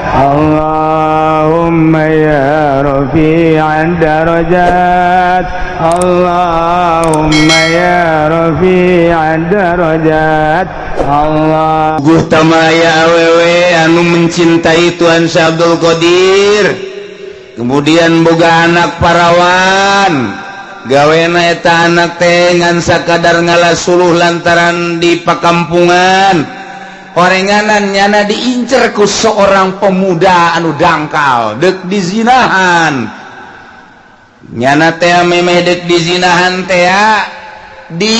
اللهم يا رفيع الدرجات، اللهم يا رفيع الدرجات، الله Tamaya awewe anu mencintai Tuan Syekh Abdul Qadir, kemudian boga anak parawan. Gawena eta anak teh ngan sakadar ngala suluh lantaran di pakampungan orenganan. Nyana diincer ku seorang pemuda anu dangkal, dek dizinahan. Nyana teh memeh dek dizinahan teh di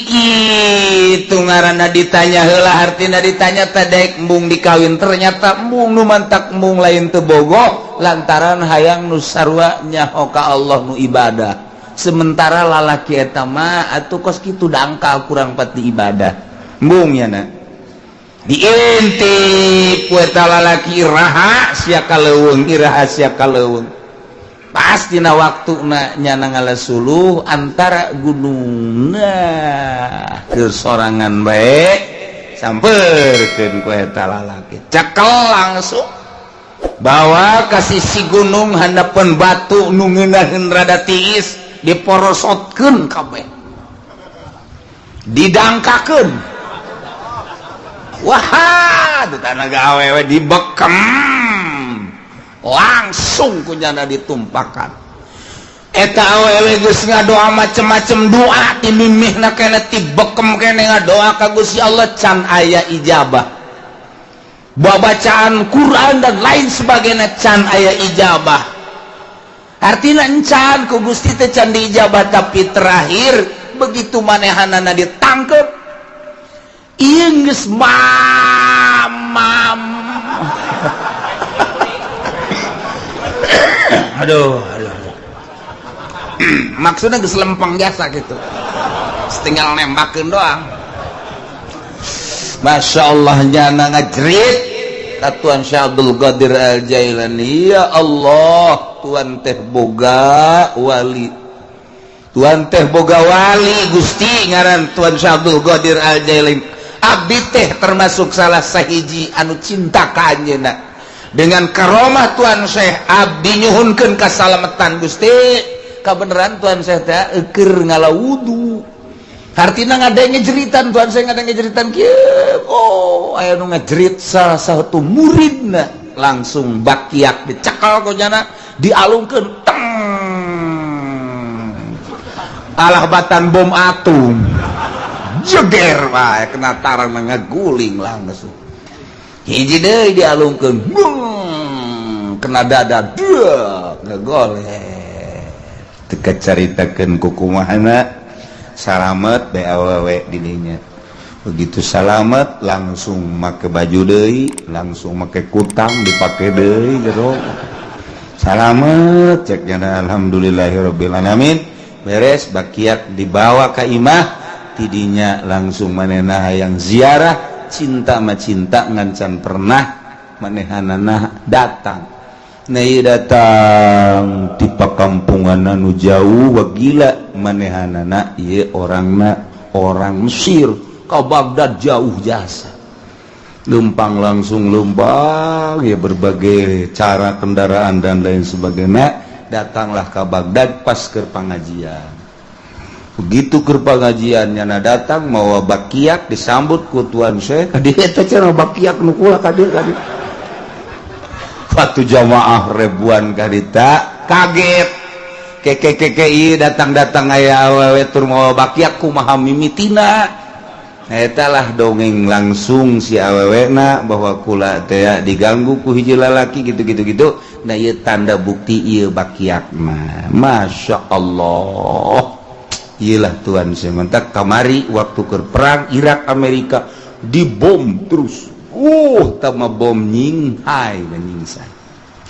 kitu ngaranna ditanya heula, hartina ditanya teh dek embung dikawin. Ternyata embung, nu mantak embung lain teu bogoh, lantaran hayang nu sarua nyaho ka Allah, nu ibadah. Sementara lalaki eta mah atuh kos kitu dangkal, kurang pati ibadah. Embung nyana diintip ku eta lalaki, iraha sia ka leuweung, iraha sia ka leuweung. Pasti na waktu na nyana ngala suluh antara gunung, nah ke sorangan baik samperkeun ku eta lalaki, cekel langsung bawa ka sisi gunung, handapeun batu nu ngeunaheun rada tiis, diporosotkeun kabeh, didangkakeun. Wah, tanaga awewe dibekem langsung ku nyana ditumpakan. Eta awewe geus ngadoa macem-macem doa, ti mimihna kene, ti bekem kene ngadoa ka Gusti Allah, can aya ijabah. Bacaan Quran dan lain sebagainya can aya ijabah, artinya encan ku Gusti teh can diijabah. Tapi terakhir begitu manehanana ditangkep, ieu geus mam mam, aduh aduh, aduh. Maksudnya geus lempeng biasa gitu, tinggal nembakeun doang. Masya Allah, nyana ngajerit ka Tuan Syekh Abdul Qadir Al Jailani, "Ya Allah, Tuan teh boga wali, Tuan teh boga wali Gusti, ngaran Tuan Syekh Abdul Qadir Al Jailani. Abdi teh termasuk salah sahiji anu cinta ka anjeunna. Dengan karomah Tuan Syekh, abdi nyuhunkeun kasalamatan Gusti." Kabeneran Tuan Syekh teh keur ngala wudu, hartina ngadenge jeritan Tuan Syekh, ngadenge jeritan kieu. Oh, aya nu ngajerit, salah satu muridna. Langsung bakiak dicekal ku nyana, dialungkeun, teng, alah batan bom atom, jeger wae kena tarang, ngaguling langsung. Hiji deui dialungkeun, bung, kena dada dia, ngegoleh. Teu caritakeun kukumahana salamet bae awewe didinya. Begitu salamet langsung make baju deui, langsung make kutang dipake deui jero. Salamet cek nyana, alhamdulillahirabbil alamin. Beres bakiak dibawa ka imah tidinya, langsung manehna hayang ziarah. Cinta mah cinta, ngancan pernah manehanana datang. Nah, datang ti pakampungan anu jauh. Wah, gila manehanana ieu, orangna orang Mesir ke Baghdad jauh jasa. Lempang langsung lempang ya, berbagai cara kendaraan dan lain sebagainya, datanglah ke Baghdad pas ke pengajian. Begitu ke pengajian nyana datang mau bakiak, disambut ku Tuan Syekh. "Kadieu eta cenah bakiak nu kula, kadieu, kadieu." Waktu jamaah ribuan karita kaget, keke keke ieu datang-datang aya awewe tur mawa bakiak, kumaha mimitina? Eta lah dongeng langsung si awewena bahwa kula teh diganggu ku hiji lalaki gitu gitu gitu. Nah, ieu tanda bukti ieu bakiak mah. Masya Allah, iyalah Tuhan sementak kamari waktu ke perang Irak Amerika dibom terus, tama bom nyinghai dan nyingsai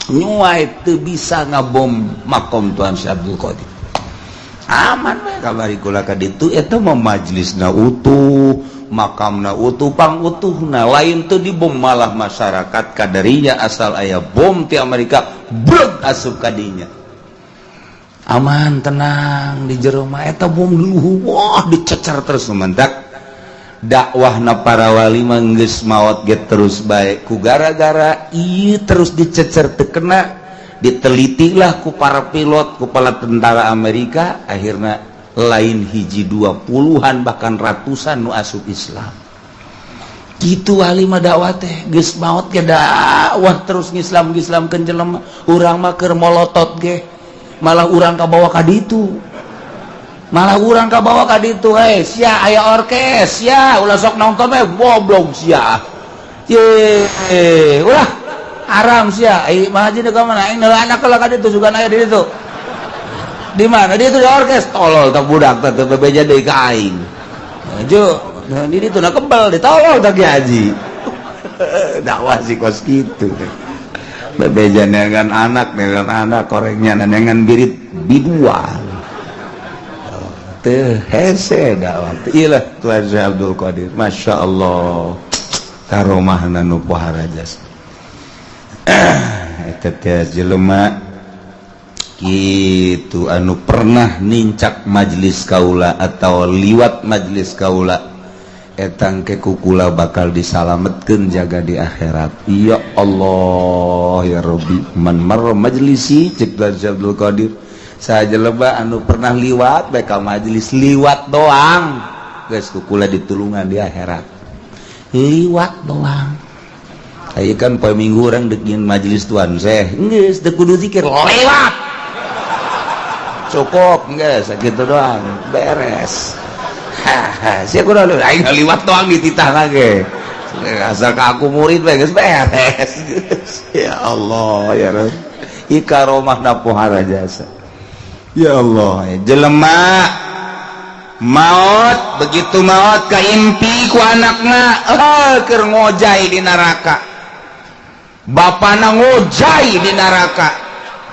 nyuai teu bisa ngabom makom Tuhan Syekh Abdul Qadir, aman we kamari kula ka ditu. Eta mah majlisna utuh, makamna utuh, pang utuhna, lain teu dibom. Malah masyarakat kadarinya asal aya bom ti Amerika breg asup kadinya, aman, tenang di jero mah. Eta bom dulu, wah, dicecer terus. Mentak Dakwahna para wali mah geus maot ge terus bae. Ku gara-gara ieu terus dicecer teu kena, ditelitilah ku para pilot, ku para tentara Amerika, akhirnya lain hiji dua, puluhan bahkan ratusan nu asup Islam. Gitu wali mah dakwah teh, geus maot ge dakwah terus, ngislam ngislamkeun jelema. Urang mah keur molotot ge malah urang kabawa ka ditu, malah urang kabawa ka ditu. "Hei sia, aya orkes sia, ulah sok nonton we, goblok sia." Ye, ulah haram sia. Ai mah haji ka mana? Aing anak lah ka ditu, sugan aya di ditu. Di mana? Di itu, di orkes. Tolol tak budak teh, teu bebeja deui ka aing. Jo, di ditu na kebal, ditolol tak ki haji. Dakwah sih kos kitu. Bebeja dengan anak, dengan anak korengnya dengan birit biduan. Teu hese dakwah. Iyalah Tuhan Syekh Abdul Qadir. Masya Allah. Karomahna nu pohara jasa. Eta teh jelema gitu anu pernah nincak majelis kaula atau liwat majelis kaula, etang ke kukula bakal disalametkeun jaga di akhirat. Ya Allah ya Rabbi, man marra majlisi, cek Abdul Qadir, saja lebah anu pernah liwat bae ka majelis, liwat doang geus kukula ditulungan di akhirat. Liwat doang. Aya kan poe Minggu urang dek majelis Tuan Syekh, geus teu kudu zikir, lewat cukup, geus sakitu doang beres. Haha, sia kudu aing liwat doang dititah lagi, asal ka aku murid bae geus beres. Ya Allah ya Rabb, ikaromah pohara jasa. Ya Allah, jelema maut, begitu maut kaimpi ku anakna, eh, keur ngojay di neraka. Bapana ngojay di neraka,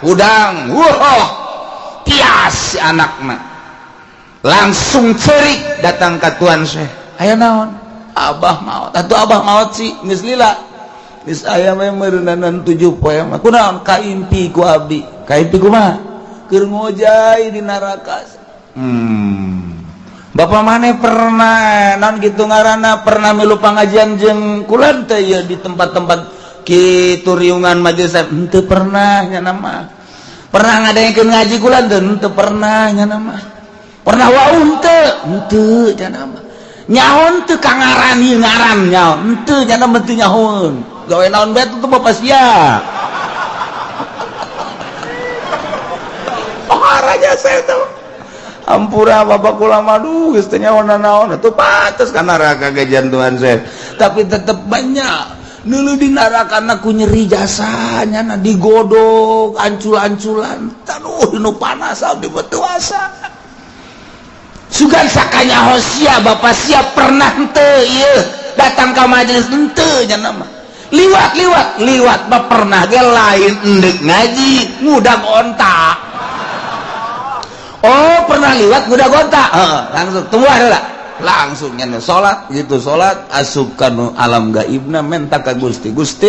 udang, wah, tias si anakna, langsung cerik datang ke Tuan Syekh. "Aya naon?" "Abah maut atuh." "Abah maut sih geus lila, geus aya mah meureunanan 7 poe mah." "Kunaon?" "Kaimpi ku abdi." "Kaimpi kumaha?" "Keur ngojay di neraka." Bapak mana pernah non gitu ngaranna, pernah milu pengajian jeung kula teh ya di tempat-tempat kitu, riungan majelis? Henteu pernah nya nama. "Pernah ngadaikeun ngaji kula teu?" "Henteu pernah nya nama." "Pernah wau henteu?" "Henteu nya nama." "Nyaho teu ka ngaran ieu, ngaran nyaho henteu?" "Nya nama teu nyahoeun." "Gawe naon bae tuh bapak sia?" Oh, raja saya tuh. Ampura bapak kula mah, duh, geus teu nyaho naon atuh, pantes ka neraka ge Tuhan saya. Tapi tetep banyak nulu di neraka ku nyeri jasanya na, digodok ancul-anculan, aduh, nu panas abdi asa. Sugan sakanya sia bapak sia pernah henteu ieu datang ka majelis? "Henteu nya nama." "Liwat, liwat?" "Liwat mah pernah ge, lain endek ngaji, ngudag onta." "Oh, pernah liwat ngudag onta." Heeh, langsung tunggu heula, langsung nya salat gitu, salat asup kanu alam gaibna, menta ka Gusti, "Gusti,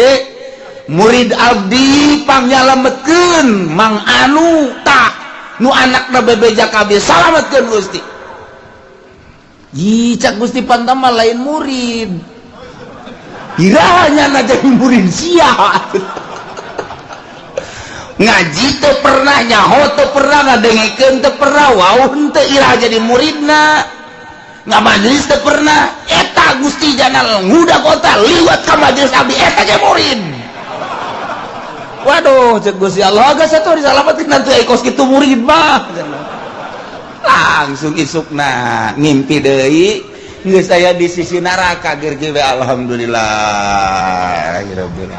murid abdi pangnyalametkeun, Mang Anu tak nu anakna bebeja kabeh, salametkeun Gusti." Ih, cak Gusti, "Pantama lain murid, irahnya na jadi murid sia? Ngaji teu pernah, nyaho teu pernah, ngadengekeun teu pernah, wau henteu, irah jadi muridna? Nggak majelis teu pernah." "Eta Gusti, jana ngudag onta liwat ka majelis abdi, eta ge murid." "Waduh," cek Gusti Allah, "geus atuh disalametkeun nanti ai kos kitu murid mah." Langsung isukna ngimpi deui, geus aya di sisi neraka ger ge. Alhamdulillah rabbil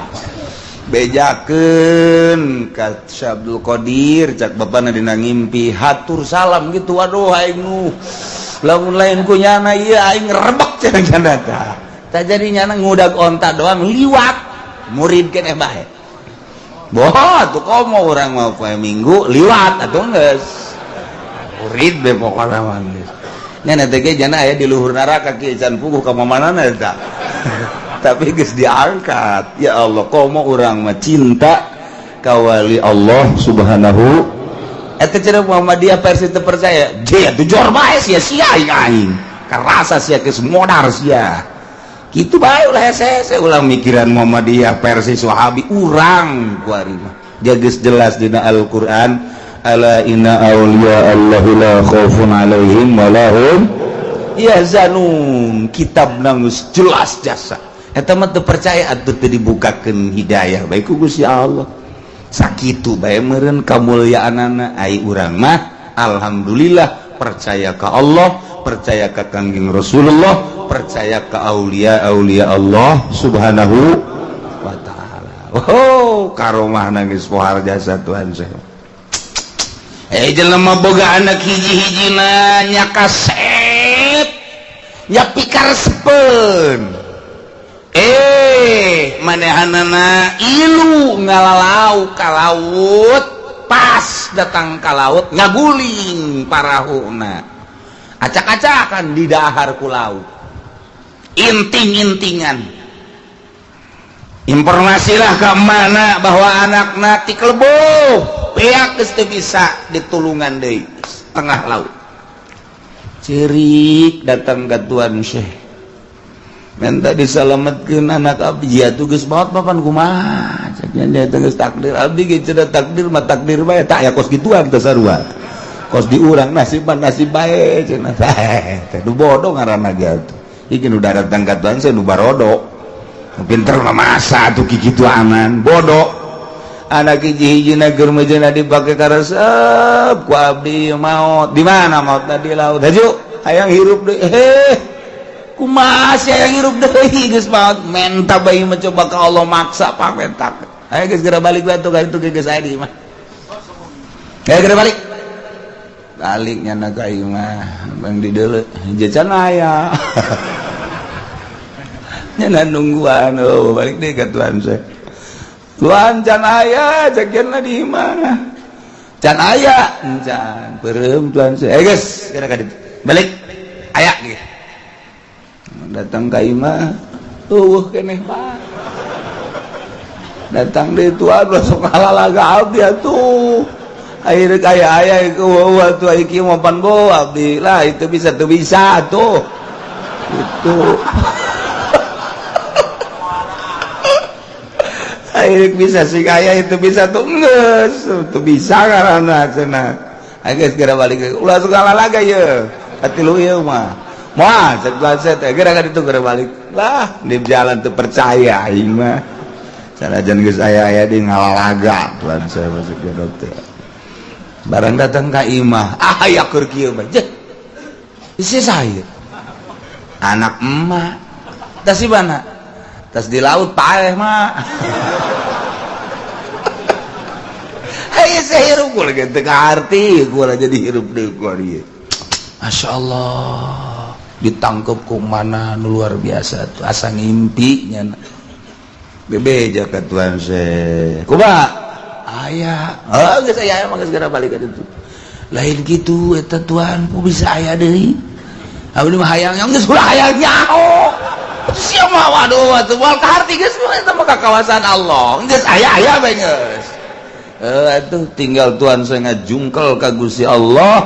bejakeun ka Syekh Abdul Qadir, cak bapana dina ngimpi, hatur salam gitu, "Waduh, aing nu lamun lain ku nyana ieu aing rebek," cenah nyana. Tah, tak jadi nyana ngudag onta doang liwat, murid keneh bae. Boh tuh, komo urang mau poe Minggu liwat atuh geus murid be, pokona mah geus nya teh ge jana aya di luhur neraka kieu, can puguh ka mamanana eta, tapi geus diangkat. Ya Allah, komo urang mah cinta ka wali Allah subhanahu. Eta cenah Muhammadiyah versi teu percaya dia tuh, jor bae sia-sia aing aing. Karasa sia geus modar sia. Kitu bae ulah hese-hese ulah mikiran Muhammadiyah versi Wahabi urang kuari mah. Geus jelas dina Al-Qur'an, ala inna auliya Allahi la khaufun alaihim wa lahum yahzanun. Kitab geus jelas jasa. Eta mah teu percaya atuh teu dibukakeun hidayah bae ku Gusti Allah. Sakitu bae meureun kamulyaanana. Ai urang mah alhamdulillah percaya ka Allah, percaya ka Kangjeng Rasulullah, percaya ka aulia aulia Allah Subhanahu wa taala. Oh, karomah nangis pohar jasa Tuhan saya. Jelema boga anak hiji-hijina nya kasep nya pikaresepeun. Manehanana ilu ngalalau ka laut, pas datang ka laut ngaguling parahuna, acak-acakan di dahar ku laut, inting-intingan. Informasilah ke mana bahwa anakna tikelebo beak geus teu bisa ditulungan deui tengah laut. Cerik datang ke Tuan Syekh, minta disalametkeun anak abdi. Ya tuh geus maot papan kumaha cek nya teh, geus takdir abdi ge cenah, takdir mah takdir bae. Tak ya kos gituan teh sarua kos di urang, nasib mah nasib bae cenah teh. Nu bodoh ngaranna ge atuh. Iki nu datang ka Tuan saya nu barodo pinter mah, masa atuh kikitu aman bodoh. Anak hiji-hijina keur mejeuna dipake karesep ku abdi maot. Di mana maotna? Di laut. Haju hayang hirup deui. Heh, kumaha sih hayang hirup deui geus maot? Menta bae mencoba ke Allah, maksa pamentak. Ayo geus geura balik batu ka itu geus aya di imah. Ayo geura balik. Balik nyana ka imah, bang di deuleu can aya. Nyana nungguan, oh balik deui ka Tuhan saya. Tuhan can aya cek di imah. Can aya, can peureum Tuhan saya. Eh geus geura ka ditu. Balik. Aya ge. Datang ka imah, eueuh keneh bae. Datang deui, Tuhan sok lalaga abdi atuh. Akhirnya kaya aya ieu atuh iki mau pan bo abdi lah itu bisa tuh bisa tuh. Itu. Akhirnya bisa sih kaya itu bisa tuh geus tuh bisa karena cenah. Ayo segera balik ulah suka lalaga ye. Hati lu ieu mah. Moal cek set geura ka ditu geura balik. Lah di jalan tuh percaya aing mah. Sanajan geus aya-aya di ngalalaga Tuhan saya masuk ke dokter. Barang datang ka imah, ah aya keur kieu mah. Jeh. Isi saya. Anak emak. Tas di mana? Tas di laut paeh mah. Hei saya hirup gua lagi teu kaarti, gua jadi hirup deui gua ieu. Masya Allah, ditangkep ku mana nu luar biasa tuh asa ngimpi nya. Bebeja ka Tuhan se. Kumaha? Aya. Oh, geus aya mah geus geura balik ka ditu. Lain kitu eta Tuhan, ku bisa aya deui. Abdi mah hayang yang geus ulah hayang nyaho. Sia mah waduh atuh moal kaharti geus eta mah ka kawasan Allah. Geus aya-aya bae geus. Atuh tinggal Tuhan saya ngajungkel ka Gusti Allah.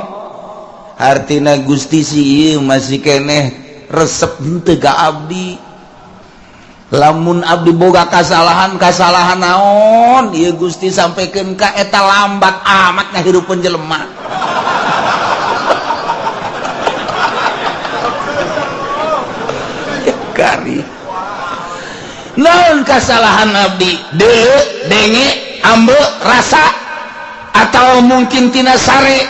Hartina Gusti si ieu masih keneh resep henteu ka abdi. Lamun abdi boga kasalahan, kasalahan naon ieu Gusti sampaikan ka eta lambat amat ngahirupeun jelema. Kari naon kasalahan abdi? Deuleu, denge, ambe, rasa, atau mungkin tina sare,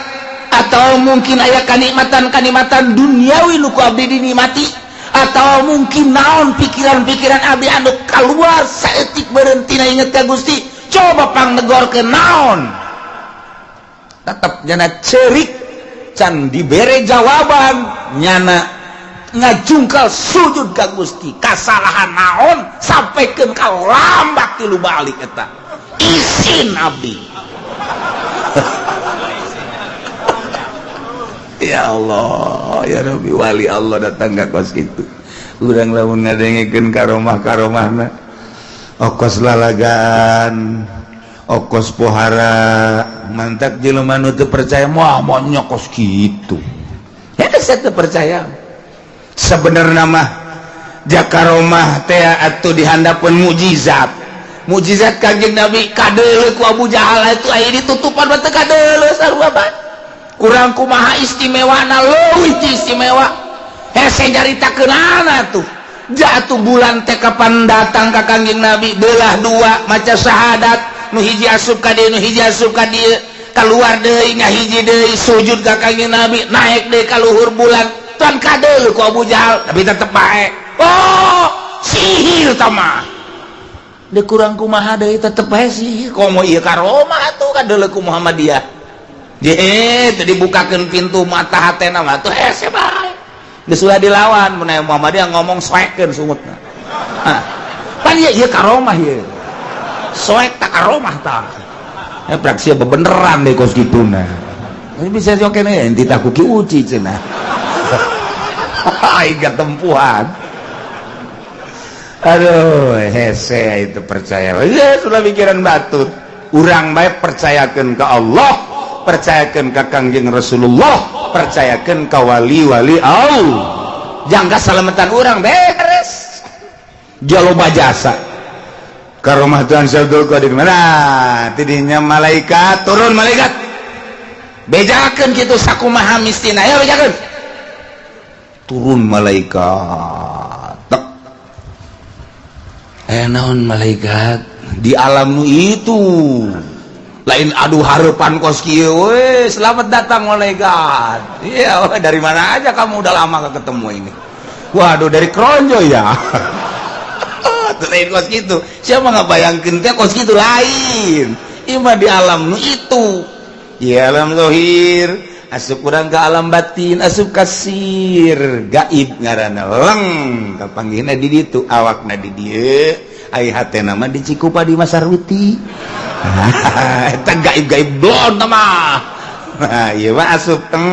atau mungkin aya kanikmatan-kanikmatan duniawi nu ku abdi dinikmati, atau mungkin naon pikiran-pikiran abdi anu keluar saeutik berhenti na inget ka Gusti. Coba pangnegor ke naon, tetep nyana cerik can dibere jawaban, nyana ngajungkal sujud ka Gusti. Kasalahan naon sampaikan ka lambat tilu balik eta isin abdi. Ya Allah, ya Rabbi, wali Allah datang ka kos kitu. Urang lamun ngadengekeun karomah-karomahna, okos lalagan, okos pohara, mantak jelema nu teu percaya moal moal nya kos kitu. Ya saya teu percaya. Sebenarnya mah jakaromah teh atuh dihandapeun mukjizat, mukjizat Kanjeng Nabi kadeuleu ku Abu Jahal. Itu aya ditutupan mah teu kadeuleu sarua bae. Kurang kumaha istimewana, leuwih ti istimewa, hese nyaritakeunana tuh. Jatuh bulan teh kapan datang ka Kanjeng Nabi, belah dua, maca syahadat, nu hiji asup ka dieu, nu hiji asup ka dieu, keluar deui, ngahiji deui, sujud ka Kanjeng Nabi, naik deui ka luhur bulan. Tuan kadeuleu ku Abu Jahal, tapi tetep bae, "Oh, sihir tah mah." Deui kurang kumaha deui, tetep bae sihir. Komo ieu karomah atuh kadeuleu ku Muhammadiyah je teu dibukakeun pintu mata hatena mah tuh hese bae. Geus ulah dilawan, mun aya Muhammadiyah ngomong, soekeun sungutna. Hah. Pan ieu ieu karomah ieu. Soek tak karomah tah. Eh, praksi bebeneran deh kos kituna. Ini bisa joken ya, enti tak kuki uci cenah. Aing tempuhan. Aduh, hese itu percaya. Ya, sudah pikiran batur. Urang baik percayakan ke Allah, percayakan ke Kangjeng Rasulullah, percayakan ke wali-wali Allah. Jangka salamatan urang beres. Jaloba jasa. Karomah Tuhan Syekh Qadir mana? Tidinya malaikat turun, malaikat. Bejakeun kitu sakumaha mistina ya, bejakeun. Turun malaikat. Tek. Eh, naon malaikat di alam nu itu lain, aduh, harapan kos kieu we, "Selamat datang, malaikat." Iya, dari mana aja kamu? Udah lama gak ketemu ini. Waduh, dari Kronjo ya. Tuh, lain kos gitu. Siapa nggak bayangkan teh kos gitu? Lain. Ima di alam nu itu, di alam zohir asup kurang ke alam batin, asup kasir gaib ngaranna, leng kapanggihna di ditu, awakna di dieu, ai hatena mah di Cikupa, di Masarwiti. Eta gaib-gaib blon mah. Nah, ieu mah asup teng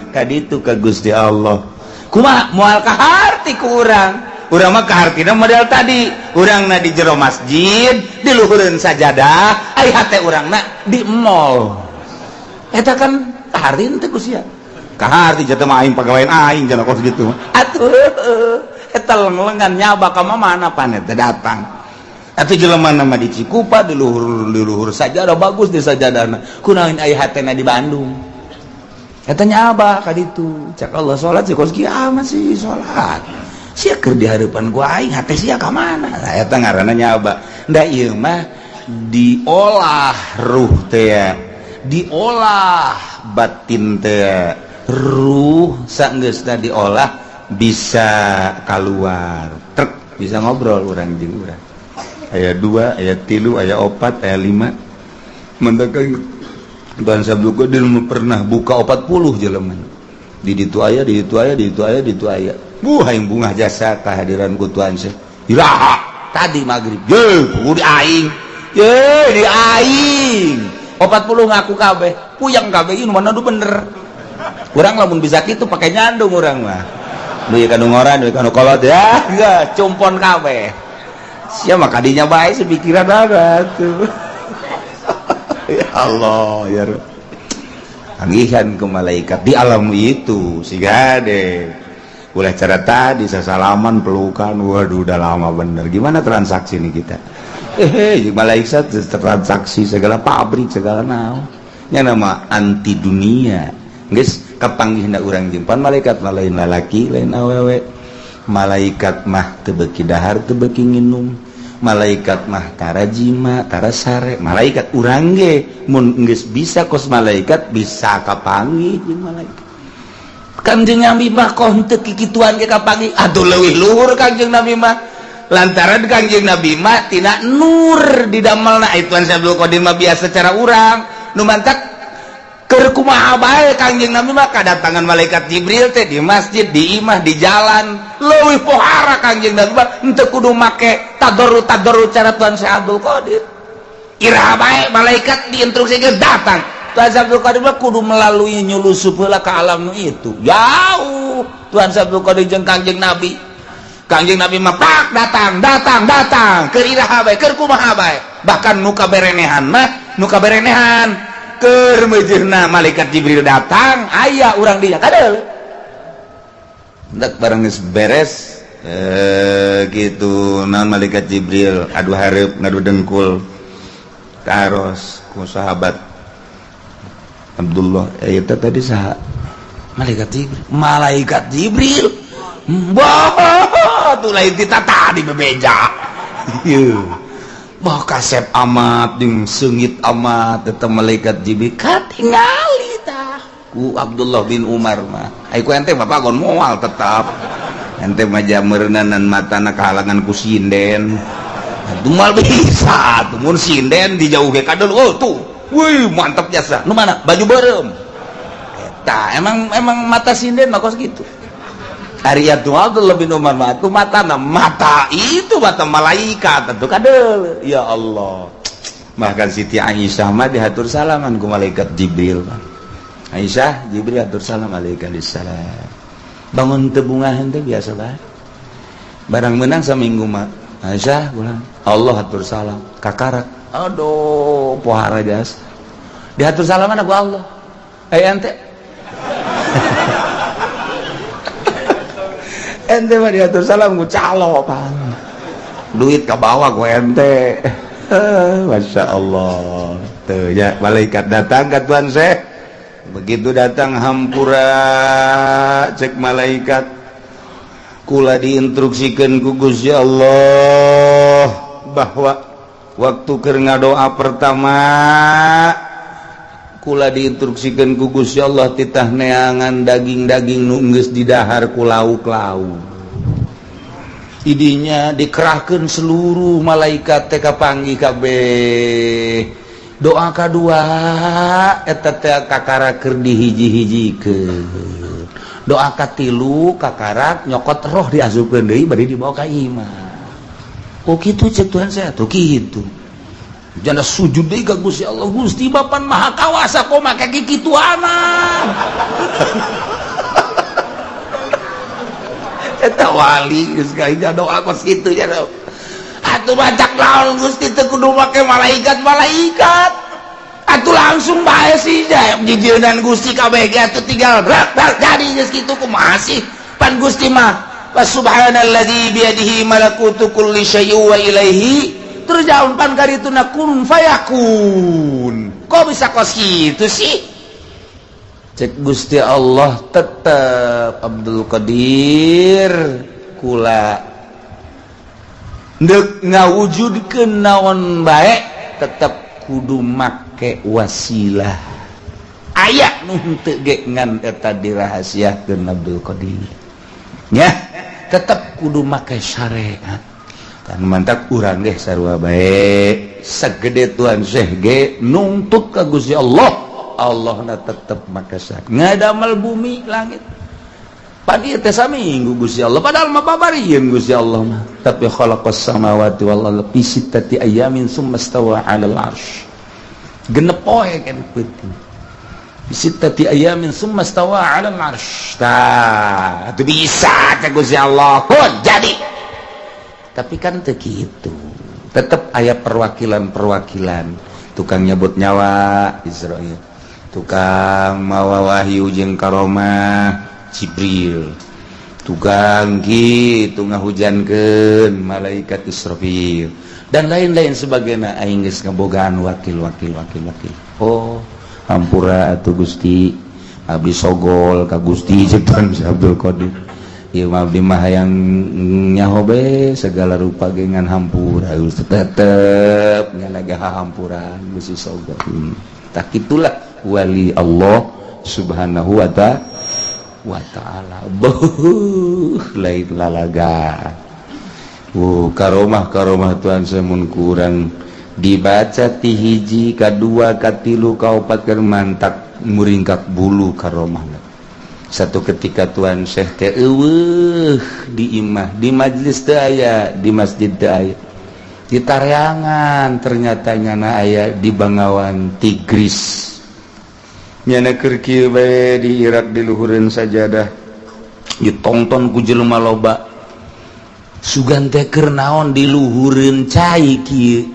ka ditu ka Gusti Allah. Kumaha moal kaharti ku urang? Urang mah kahartina model tadi, urangna di jero masjid, di luhureun sajadah, ai hate urangna di mall. Eta kan kaharti teh ku sia. Kaharti jatuh mah aing pagawean aing cenah kos gitu. Atuh eta leng-lengan nyaba ka mana pan eta datang. Atuh jelema nama di Cikupa, di luhur sajadah, bagus di sajadahna. Kunaon aya hatena di Bandung? Eta nyaba ka ditu. Cak Allah, salat sih kos kieu amat sih salat. Sia keur di hareupan gua aing, hate sia ka mana? Nah, eta ngaranna nyaba. Nda ieu mah diolah ruh teh, diolah batin teh. Ruh sanggeusna diolah bisa keluar truk, bisa ngobrol urang jeung urang. Aya dua, aya tilu, aya opat, aya lima. Mendakan Tuhan Sabtu Qadir pernah buka 40 jelema. Di ditu aya, di ditu aya, di ditu aya, di ditu aya. Buh, aing bungah jasa kehadiran ku Tuhan Syekh. Iraha tadi maghrib ye di aing ye di aing 40 ngaku kabeh, puyeng kabeh. Ini mana nu bener? Urang lamun bisa kitu pakai nyandung urang mah. Duit kanu ngora, duit kanu kolot ya, enggak cumpon kabeh. Siapa kadinya bae sepikiran apa tuh. Ya Allah, ya Rabb. Panggihan ke malaikat di alam itu sih deh. Ulah cara tadi sasalaman, pelukan, waduh, udah lama bener. Gimana transaksi nih kita? Eh, malaikat transaksi segala pabrik segala naon. Nya nama anti dunia. Geus kapanggihna urang jeung pan malaikat mah lain lalaki, lain awewe. Malaikat mah teu beuki dahar, teu beuki nginum. Malaikat mah tara jima, tara sare. Malaikat urang ge mun geus bisa kos malaikat bisa kapanggih jeung malaikat. Kanjeng Nabi mah kok henteu kikituan ge kapanggih. Aduh, leuwih luhur Kanjeng Nabi mah. Lantaran Kanjeng Nabi mah tina nur didamelna. Itu Abdul Qadir mah biasa cara urang nu mantak keur kumaha bae. Kanjeng Nabi mah kadatangan malaikat Jibril teh di masjid, di imah, di jalan. Leuwih pohara Kanjeng Nabi mah, henteu kudu make tadarru tadarru cara Tuhan Syekh Abdul Qadir. Iraha bae malaikat diinstruksikeun datang. Tuhan Syekh Abdul Qadir mah kudu melalui nyulusup heula ka alam nu itu. Jauh Tuhan Syekh Abdul Qadir jeung Kanjeng Nabi. Kanjeng Nabi mah pak datang, datang, datang keur iraha bae, keur kumaha bae. Bahkan nu kaberenehan mah, nu kaberenehan keur meujeuhna malaikat Jibril datang, aya urang dinya kadeul. Hendak barang geus beres gitu naon malaikat Jibril adu hareup ngadu dengkul taros ku sahabat Abdullah eta tadi saha malaikat Jibril. Malaikat Jibril bah tuh lain tita tadi bebeja. Ieu bah kasep amat jeung seungit amat eta malaikat Jibril katingali tah ku Abdullah bin Umar mah. Ai ku ente bapak gon moal tetap ente mah jameureunnan matana kahalangan ku sinden. Atuh moal bisa atuh mun sinden dijauh ge kadel. Oh tuh wih mantap jasa nu mana baju beureum eta emang emang mata sinden mah kos kitu. Ari atuh Abdullah bin Umar mah atuh matana mata itu mata malaikat atuh kadel. Ya Allah, bahkan Siti Aisyah mah dihatur salaman ku malaikat Jibril. Aisyah, Jibril atur salam alaikum salam. Bangun teu bungahan teh biasa bae. Barang menang saminggu mah Aisyah ulang Allah atur salam kakarak. Aduh, pohara jas. Diatur salaman aku Allah. Eh ente. Ente mah diatur salam ku calo pan. Duit ka bawah ku ente. Masya Allah. Tuh ya malaikat datang ke Tuan Syekh. Begitu datang hampura cek malaikat kula diinstruksikan ku Gusti Allah bahwa waktu keur ngadoa pertama kula diinstruksikan ku Gusti Allah titah neangan daging-daging nu geus didahar ku lauk-lauk. Idinya dikerahkeun seluruh malaikat teh kapanggih kabeh. Doa kedua eta teh kakara keur dihiji-hijikeun. Doa katilu kakarak nyokot roh diasupkeun deui bari dibawa ka imah. Oh kitu cek Tuhan saya tuh kitu. Janda sujud deui ka Gusti Allah, Gusti Bapan Maha Kawasa kok make kikituanan. Eta wali geus ka doa kos kitu nya. Atuh bacak naon Gusti teu kudu make malaikat-malaikat. Atuh langsung bae sih jijilnan Gusti kabeh ge atuh tinggal brak brak jadi geus kitu kumaha sih. Pan Gusti mah wa subhanalladzi biyadihi malakutu kulli syai'in wa ilaihi turja'un pan karituna kun fayakun. Kok bisa kos kitu sih? Cek Gusti Allah tetep Abdul Qadir kula ndek ngawujudkeun naon bae tetep kudu make wasilah. Aya nu henteu ge ngan eta dirahasiakeun Abdul Qadir. Nya tetep kudu make syariat. Kan mantak urang ge sarua bae sagede Tuhan Syekh ge nungtut ka Gusti Allah. Allahna tetep make syariat. Ngadamel bumi langit. Pagi teh saminggu Gusti Allah padahal mah babarieun Gusti Allah mah. Tapi khalaqas samawati wal arda fi sittati ayamin summa stawa 'alal arsy. Genep poe kan peuting. Fi sittati ayamin summa stawa 'alal arsy. Tah, itu bisa teh Gusti Allah. Hun, jadi. Tapi kan teu kitu. Tetep aya perwakilan-perwakilan. Tukang nyebut nyawa Israil. Tukang mawa wahyu jeung karomah Jibril, tukang gitu ngahujankeun malaikat Israfil dan lain-lain sebagainya. Aing geus ngebogaan wakil wakil wakil wakil. Oh hampura atuh Gusti, abdi sogol ka Gusti jeung Tuan Abdul Qadir. Ieu mah abdi mah hayang nyaho be segala rupa ge ngan hampura Gusti tetep ngan hahampuran Gusti sogol. Tak itulah wali Allah subhanahu wa ta'ala. Beuh lain lalaga. Karomah karomah Tuhan semun kurang dibaca ti hiji kadua katilu kaopat keur mantak muringkak bulu karomah. Satu ketika Tuhan Syekh teh eueuh di imah, di majlis teu aya, di masjid teu aya. Di tareangan ternyata nyana aya di Bangawan Tigris. Nyana keur kieu bae di Irak di luhureun sajadah ditonton ku jelema loba. Sugan teh keur naon di luhureun cai kieu.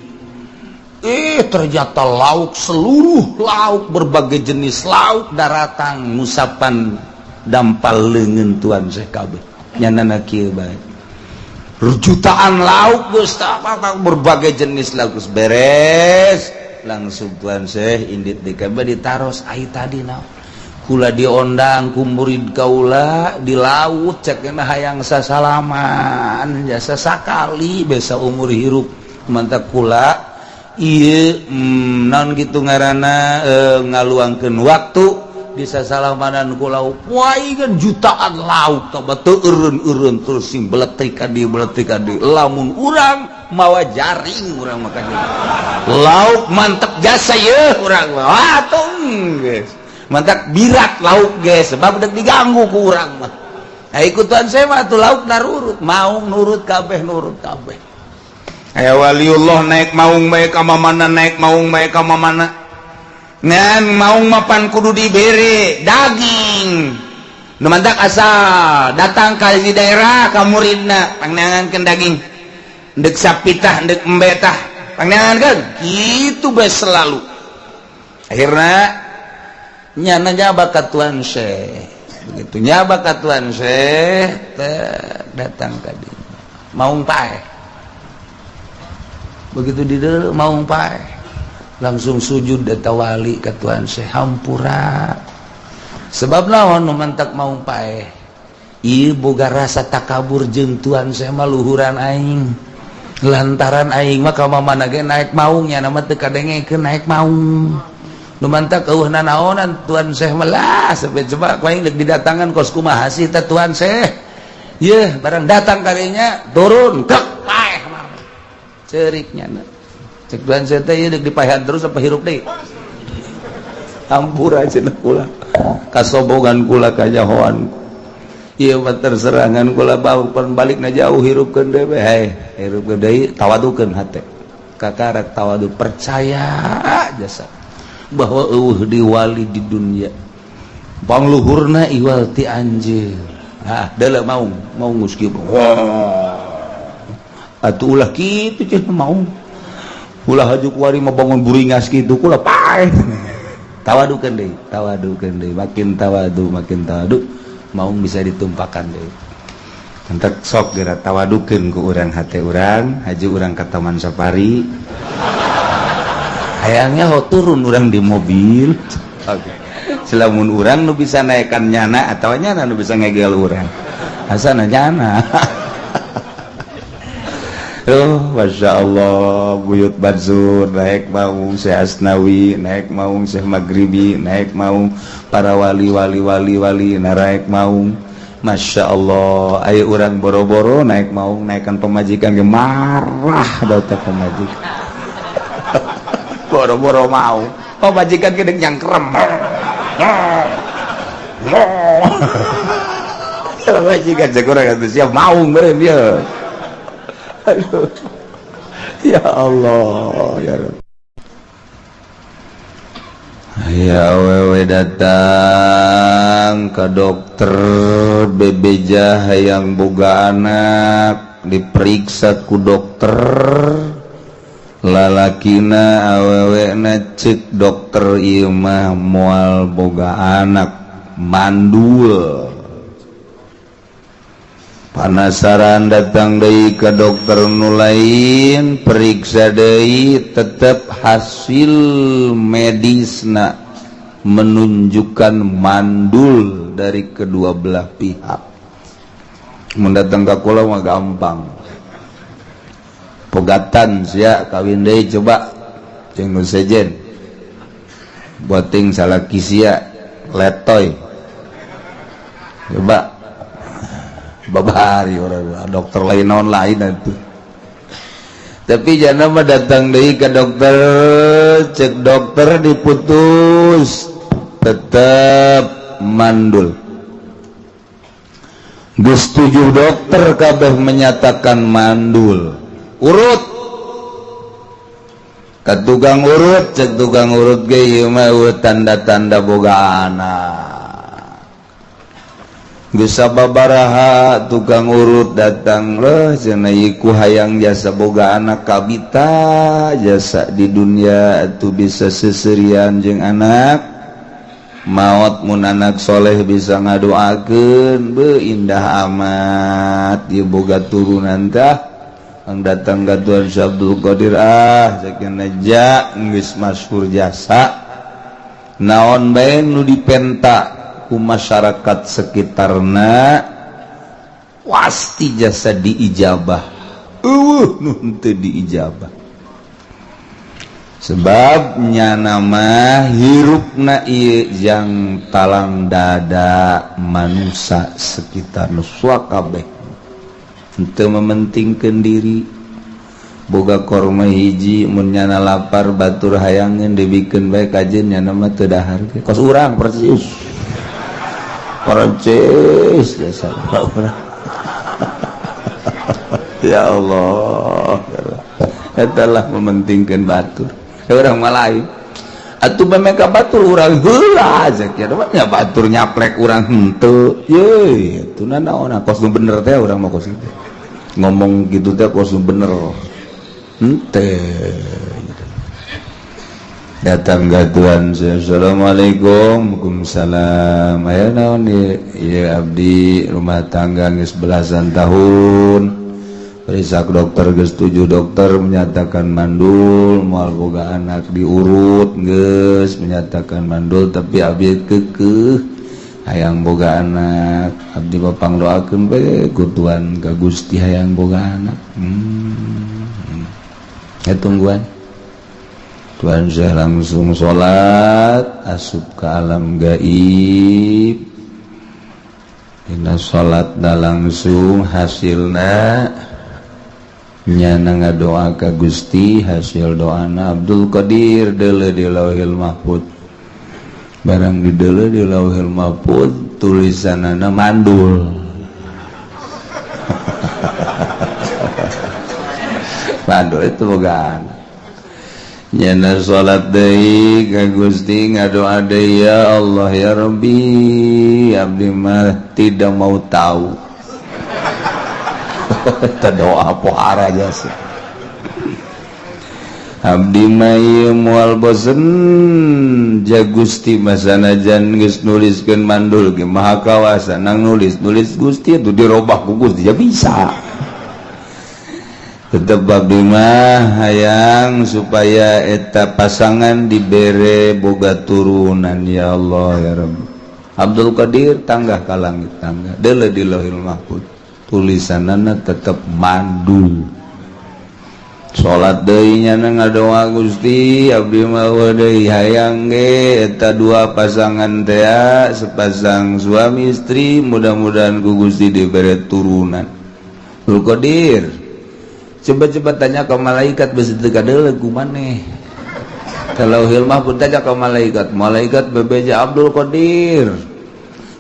Ternyata lauk seluruh lauk berbagai jenis lauk daratang ngusapan Dampal leungeun Tuan Syekh kabeh nyanana kieu bae. Jutaan lauk geus berbagai jenis lauk geus beres, langsung Tuan Syekh indit di kabeh ditaros ai tadi naon kula diondang ku murid kaula di laut, cek hayang sasalaman jasa sakali besa umur hirup mantap kula ieu naon gitu ngaranna ngaluangkeun waktu bisa salamanan kula kan jutaan lauk toba teu eureun-eureun terus sing beletik ka dieu beletik ka dieu. Lamun urang mawa jaring urang mah lauk mantep jasa ye urang mah atuh geus mantap birat lauk ge sebab dek diganggu ku urang mah. Nah, ikutan saya mah tuh lauk narurut maung nurut kabeh nurut kabeh. Aya waliullah naik maung bae ka mana, naik maung bae ka mana, ngan maung mapan kudu dibere daging. Nu mantak asal datang ka di daerah ka muridna pangneangankeun daging, ndek sapitah ndek embetah pangneangankeun kitu bae selalu. Akhirna nyana nyaba ka Tuan Syekh, begitu nyaba ka Tuan Syekh datang tadi maung paeh, begitu di maung paeh langsung sujud data wali ka Tuan Syekh, hampura sebab naon nu mantak maung paeh ieu boga rasa takabur jeung Tuan Syekh mah luhuran aing lantaran aing mah ka mana ge naik maung nya mah teu kadengekeun naik maung. Nu mantak eueuh nanaonan Tuan Syekh melah sampai coba ku aing deuk didatangan kos kumaha sih teh Tuan Syekh yeuh barang datang kalinya turun kek paeh ceuriknya cek Tuan Syekh teh ieu deuk dipaehan terus apa hirup deui. Hampura cenah kula kasobogan kula kanyahoan ieu mah terserangan kula bau pan balikna jauh hirupkeun deui we hei hirupkeun deui tawadukeun hate kakarak tawadu percaya jasa bahwa eueuh di wali di dunia pangluhurna iwal ti anjeun. Ah deuleu maung maung geus kieu atuh ulah kitu cenah maung ulah haju kuari mah bangun buringas kitu kula paeh. Tawadukeun deui tawadukeun deui makin tawadu maung bisa ditumpakan deui. Entek sok geura tawadukeun ku urang hate urang haju urang ka Taman Safari hayangnya ho turun urang di mobil. Okay. Selamun urang nu bisa naikkan nyana atau nyana nu bisa ngegel urang asana nyana. Oh, Masya Allah, Buyut Bansur naik maung, Syekh Asnawi naik maung, Syekh Maghribi naik maung, para wali wali wali wali naik maung. Masya Allah, ayo urang boro-boro naik maung, naikkan pemajikan ge marah dauta pemajikan. Boro-boro mau pemajikan gede nyangkrem. Pemajikan cek urang atuh siap maung meureun ieu. Aduh. Ya Allah, ya Rabb. Ya awewe datang ke dokter bebeja hayang boga anak, diperiksa ku dokter lalakina awewena cek dokter ieu mah moal boga anak mandul. Panasaran datang deui ke dokter nu lain, periksa deui tetep hasil medisna menunjukkan mandul dari kedua belah pihak. Mun datang ka kula mah gampang. Pegatan sia kawin deui coba jeung nu sejen. Boting salaki sia letoy. Coba babari orang dokter lain naon lain atuh. Tapi jana mah datang deui ka dokter, cek dokter diputus tetep mandul. Geus 7 dokter kabeh menyatakan mandul. Urut ka tukang urut, cek tukang urut ge ieu mah tanda-tanda boga anak. Geus sababaraha tukang urut datang leuh cenah ieu ku hayang jasa boga anak kabita jasa di dunia atuh bisa seserian jeung anak. Maot mun anak soleh bisa ngadoakeun be indah amat ieu boga turunan tah ang datang ka Tuan Syekh Abdul Qadir ah sakieu ja geus masyhur jasa naon bae nu dipenta ku masyarakat sekitarna pasti jasa diijabah eueuh nu henteu diijabah sebabnya nama hirupna ieu jang talang dada manusia sekitar nu kabeh henteu mementingkeun diri boga korma hiji mun nyana lapar batur hayangeun dibikeun bae kajeun nyana mah teu dahar kos urang persis persis jasa urang. Ya Allah, eta lah mementingkeun batur. Orang Melayu atuh mereka batur urang heula zakia nya batur nyaplek urang henteu ye atuh naon kos nu bener teh urang mah kos kitu ngomong gitu teh kos nu bener henteu. Datang ka Tuan, assalamualaikum. Waalaikumsalam. Aya naon ieu? Ieu abdi rumah tangga geus belasan tahun periksa dokter geus 7 dokter menyatakan mandul moal boga anak diurut geus menyatakan mandul tapi abdi keukeuh hayang boga anak abdi bapang doakeun bae ku Tuhan ka Gusti hayang boga anak. Ya tungguan Tuhan saya langsung salat asup ke alam gaib dina salat da langsung hasilna nyana ngadoa ka Gusti hasil doana Abdul Qadir deuleu di Lauhil Mahfud barang di deuleu di Lauhil Mahfud tulisanana mandul. Mandul itu boga anak nyana salat deui ka Gusti ngadoa deui ya Allah ya Rabbi abdi mah tidak mau tahu. Doa pohara jasa abdi mah ieu moal bosen ja Gusti masanajan geus nuliskeun mandul ge maha kawasa nang nulis-nulis Gusti atuh dirobah ku Gusti ya bisa tetep abdi mah hayang supaya eta pasangan dibere boga turunan ya Allah ya Rabbi. Abdul Qadir tanggah ka langit tangga deuleu di Lauhil Mahfud tulisanana tetep mandul. Salat deui nyana ngadoa Gusti abdi mah deui hayang ge eta dua pasangan teh sepasang suami istri mudah-mudahan ku Gusti dibere turunan. Abdul Qadir coba-coba tanya ke malaikat besi teu kadeuleu ku maneh. Kalau hilmah pun tanya ke malaikat, malaikat bebeja Abdul Qadir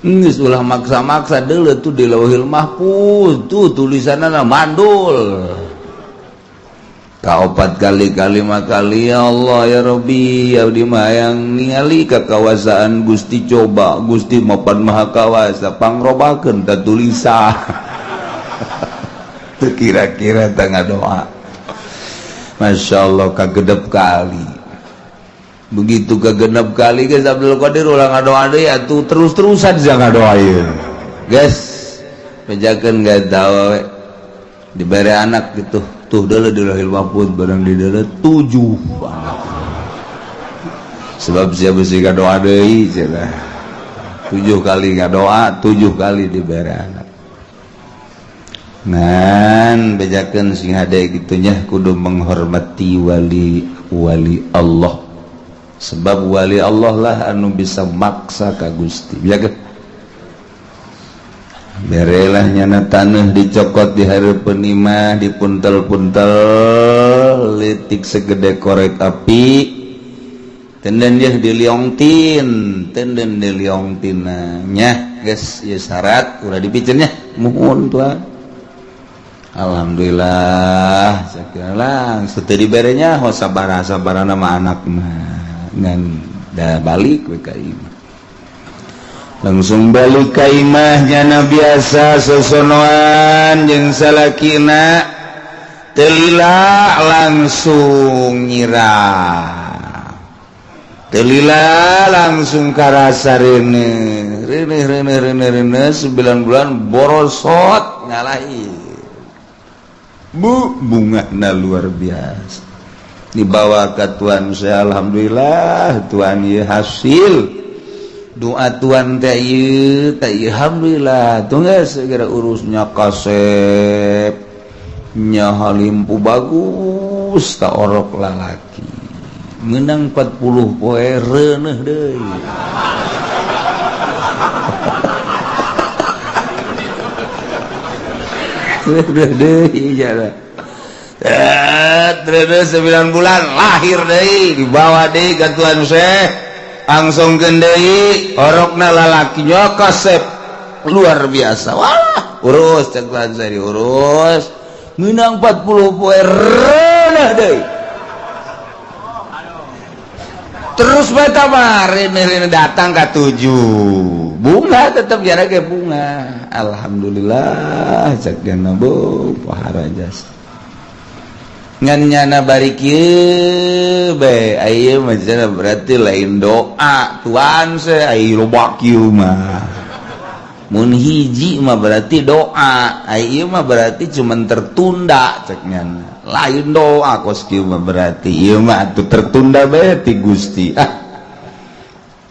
geus ulah maksa-maksa deuleu tuh di Lauhil Mahfuz tuh tulisanana mandul. Kaopat kali kalima kali ya Allah ya Rabbi abdi mah hayang ningali kakawasaan Gusti coba Gusti mapan maha kawasa pangrobakeun ta tulisan. Teu kira-kira tah ngadoa. Masya Allah kagedep kali. Begitu kegenep kali guys Abdul Qadir ulah ngadoa deui atuh terus-terusan jangan ngadoa ieu. Guys, bejakeun gak tahu we. Dibere anak gitu. Tuh deuleu di Lauhil Mahfuz barang di deuleu 7 anak. Sebab sia beusi ngadoa deui cenah. 7 kali ngadoa, 7 kali dibere anak. Ngan bejakeun sing hade kitu nya kudu menghormati wali-wali Allah. Sebab wali Allah lah anu bisa maksa ka Gusti. Bejakeun. Berelah nyana taneuh dicokot di hareupeun imah dipuntel-puntel leutik segede korek api tenden dia diliongtin tenden diliongtina nya geus ieu syarat ulah dipiceun nya muhun tuan. Alhamdulillah sakira langsung teu dibere nya ho sabaraha-sabarana mah anak mah ngan da balik we ka imah. Langsung balik ka imah nyana biasa sosonoan jeung salakina teu lila langsung nyirah. Telila langsung karasa rene rene rene rene rene 9 bulan borosot ngalahi bu bungana luar biasa dibawa ke Tuhan saya. Alhamdulillah Tuhan ieu hasil doa Tuhan teh ieu teh alhamdulillah tuh geus segera urusnya kasep nya halimpu bagus ta orok lalaki menang 40 poe reuneuh deui. Reuneuh deui jalan. Reuneuh 9 bulan lahir deui dibawa deui ka Tuan Syekh langsungkeun deui orokna lalaki nya kasep luar biasa. Wah, urus cek Tuan Syekh diurus menang 40 poe reuneuh deui. Terus beta rene datang ke 7 bunga tetap jarak ke bunga. Alhamdulillah cek jana bu pohara jasa ngan nyana bari kieu bae ieu mah berarti lain doa Tuhan se ai loba kieu mah mun hiji mah berarti doa ieu mah berarti cuman tertunda cek nyana lain doa kos kieu mah berarti ieu mah atuh tertunda bae ti Gusti. Ah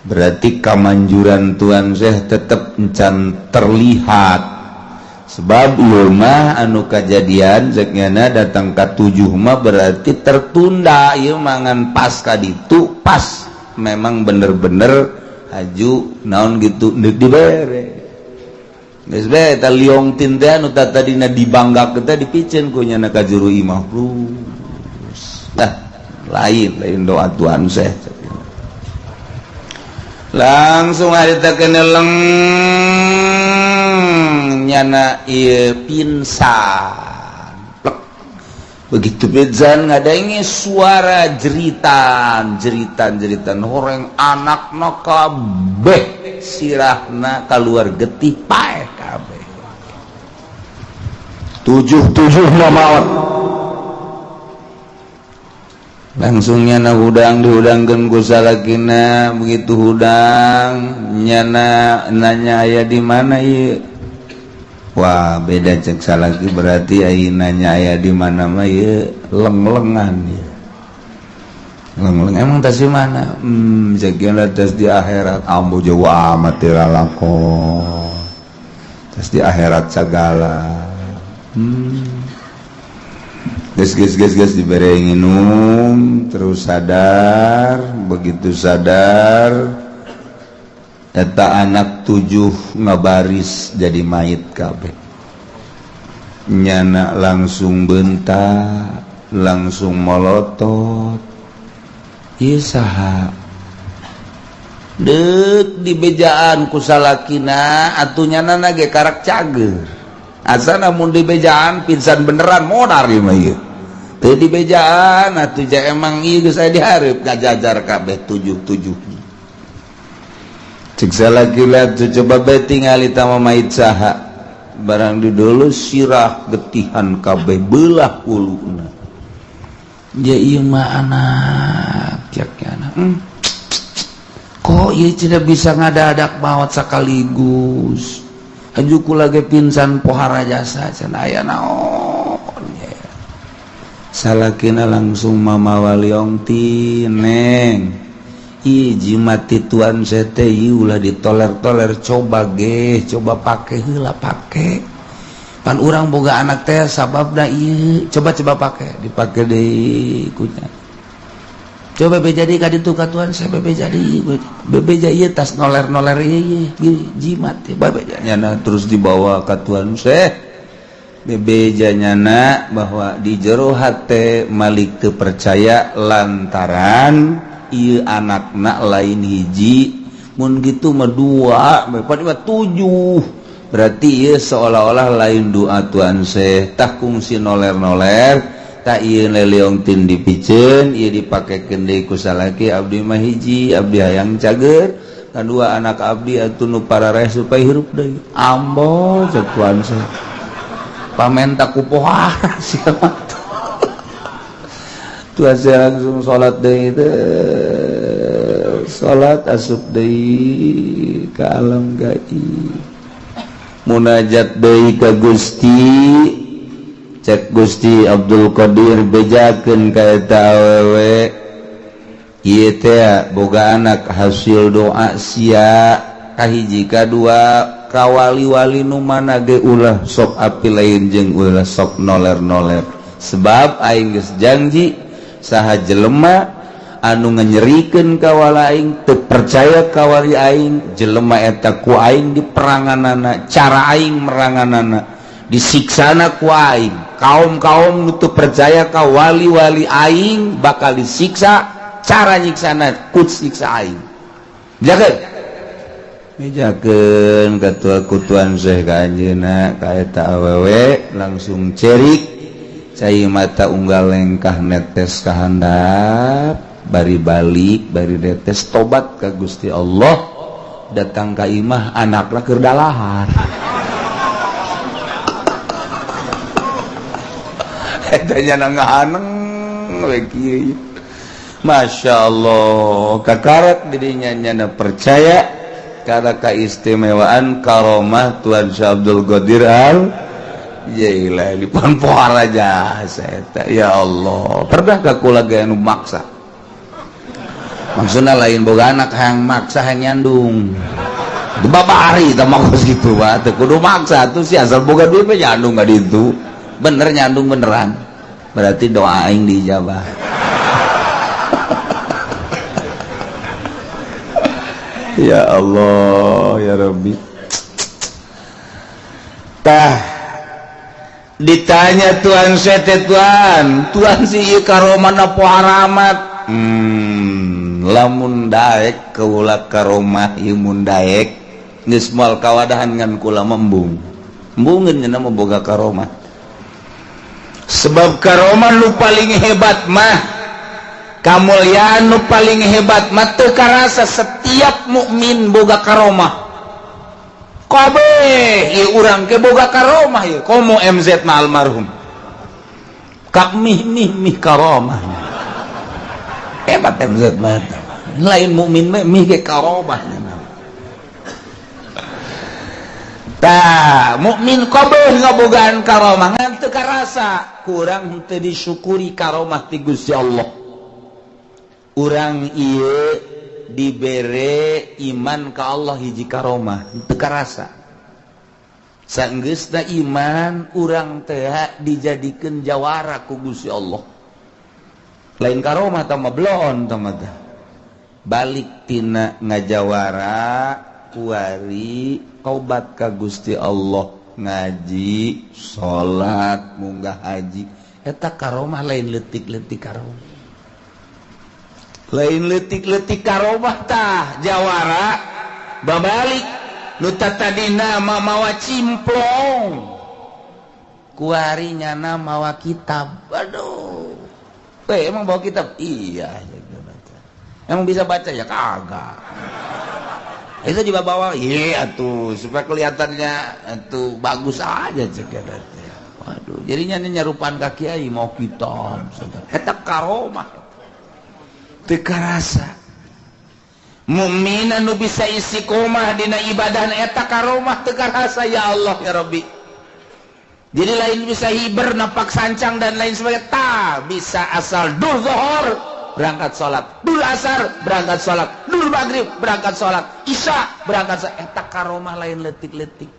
berarti kamanjuran Tuhan Syekh tetep encan terlihat sebab ieu mah anu kajadian cek nyana datang ka 7 mah berarti tertunda ieu mah ngan pas ka ditu pas memang bener-bener haju naon gitu deuk dibere. Geus bae eta liong tin teh anu tadina dibanggakeun teh dipiceun ku nyana ka juru imah plus. Nah, lain doa Tuhan Syekh. Langsung harita keneleng nyana ieu pingsan. Plek. Begitu pingsan ngadange suara jeritan, jeritan horeng anakna kabeh sirahna kaluar getih paeh kabeh. 7-7 maot. Langsung nyana hudang dihudangkeun ku salakina, begitu hudang nyana nanya aya di mana ieu. Wah, beda cek salaki berarti aya nanya aya di mana mah ieu leng-lengan ieu. Leng-leng emang tas di mana? Cek tas di akhirat. Ambo jauh amat teu lalakon. Tas di akhirat sagala. Geus geus geus geus dibere nginum terus sadar, begitu sadar eta anak 7 ngabaris jadi mayit kabeh. Nyana langsung bentak, langsung molotot. Ieu saha? Deuk dibejaan ku salakina atuh nyana ge karak cager. Asana mun dibejaan pingsan beneran modar ieu mah ieu. Teu dibejaan atuh ja emang ieu geus aya dihareup ngajajar kabeh 7-7. Cek salaki lihat coba bae tingali tama mayit saha. Barang didulu sirah getihan kabeh belah huluna. Ja ieu mah anak cek anak. Kok ieu tidak bisa ngadadak maot sekaligus. Haju kula ge pingsan pohara jasa cenah aya naon. Salakina langsung mamawa liong tin neng. Ih jimat ti Tuan sete ulah ditoler-toler coba ge coba pake heula pake. Pan urang boga anak teh sababna ieu coba-coba pake dipake deui kunya. Coba bebe jadi ka ditu ka Tuan saya bebe jadi bebe ieu tas noler-noler ieu jimat teh bebe nyana terus dibawa ka Tuan Syekh. Bebe nyana bahwa di jero hate Malik teu percaya lantaran ieu anakna lain hiji mun gitu mah 2 mah 7 berarti ieu seolah-olah lain doa Tuan Syekh tah kungsi noler-noler tak ieu leleong tin dipiceun ieu dipakekeun deui ku salaki abdi mah hiji abdi hayang cager kadua anak abdi atuh nu parareh supaya hirup deui ambo cek Tuan Syekh pamenta ku pohara sia mah. Tuan Syekh langsung salat deui teh Salat asup deui ka alam gaib. Munajat deui ka Gusti. Cek Gusti Abdul Qadir bejakeun ka eta awewe. Ieu teh boga anak hasil doa sia kahiji kadua kawali-wali nu mana ge ulah sok api lain jeung ulah sok noler-noler. Sebab aing geus janji saha jelema anu nganyerikeun ka wali aing teu percaya ka wali aing jelema eta ku aing diperanganana cara aing meranganana disiksana ku aing. Kaum-kaum nu teu percaya ka wali-wali aing bakal disiksa cara nyiksana ku siksa aing. Jakeun mijakeun katua kutuan Syekh ka anjeunna ka eta awewe langsung cerik cai mata unggal lengkah netes ka handap bari balik bari netes tobat ka Gusti Allah datang ka imah anakna keur dalahar. Eta nya ngahaneng we kieu. Masya Allah kakarak dirinya nyana percaya karena keistimewaan karomah Tuan Syekh Abdul Qadir Al Jailani panpoar aja saya ya Allah pernah ka kula ge anu maksa maksudna lain boga anak hayang maksa hayang nyandung babari tah mah kos kitu mah teu kudu maksa atuh si asal boga duit mah nyandung ka ditu bener nyandung beneran berarti doa aing diijabah. Ya Allah ya Rabbi. Tah ditanya Tuhan sete Tuhan, Tuhan si ieu karomah poharamat. Lamun daek kaula karomah ieu mun daek geus moal kawadahan ngan kula membung. Embungeun nya mah boga karomah. Sebab karomah nu paling hebat mah kamulyaan nu paling hebat mah teu karasa setiap mukmin boga karomah. Kabeh ieu urang ke boga karomah ieu komo MZ mah almarhum. Kak mih mih mih karomah. Hebat MZ mah. Lain mukmin mah mih ge karomah. Tah mukmin kabeh ngabogaan karomah ngan teu karasa kurang henteu disyukuri karomah ti Gusti Allah. Urang ieu dibere iman ka Allah hiji karomah teu karasa sanggeusna iman urang teh dijadikeun jawara ku Gusti Allah lain karomah tah mah bloon tah mah balik tina ngajawara kuari tobat ka Gusti Allah ngaji salat munggah haji eta karomah lain leutik-leutik karomah lain letik-letik karomah tah jawara babalik nu tadina mawa cimplong kuari nyana mawa kitab. Aduh we emang bawa kitab iya emang bisa baca ya kagak itu juga bawa iya atuh supaya kelihatannya atuh bagus aja cek. Waduh jadinya nyarupaan ka kiai mau kitab eta karomah teu karasa mukmin anu bisa istiqomah dina ibadah eta karomah teu karasa ya Allah ya Rabbi. Jadi lain bisa hiber napak sancang dan lain sebagainya ta bisa asal dur zuhur berangkat salat, dur asar berangkat salat, dur maghrib berangkat salat, isya berangkat salat eta karomah lain leutik-leutik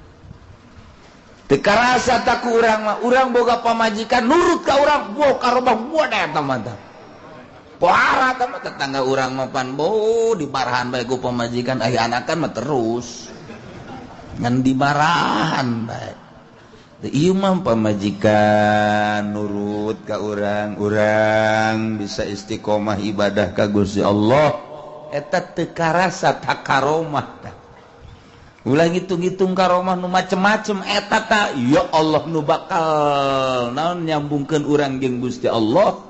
teu karasa ta ku urang mah. Urang boga pamajikan nurut ka urang bo karomah buat eta mah tah. Pohara mah tetangga urang mah pan bo dimarahan bae ku pamajikan aya anakan mah terus ngan dimarahan bae. Teu ieu mah pamajikan nurut ka urang, urang bisa istiqomah ibadah ka Gusti Allah eta teu karasa ta karomah tah. Ulah ngitung-ngitung karomah nu macem-macem eta ta ya Allah nu bakal naon nyambungkeun urang jeung Gusti Allah.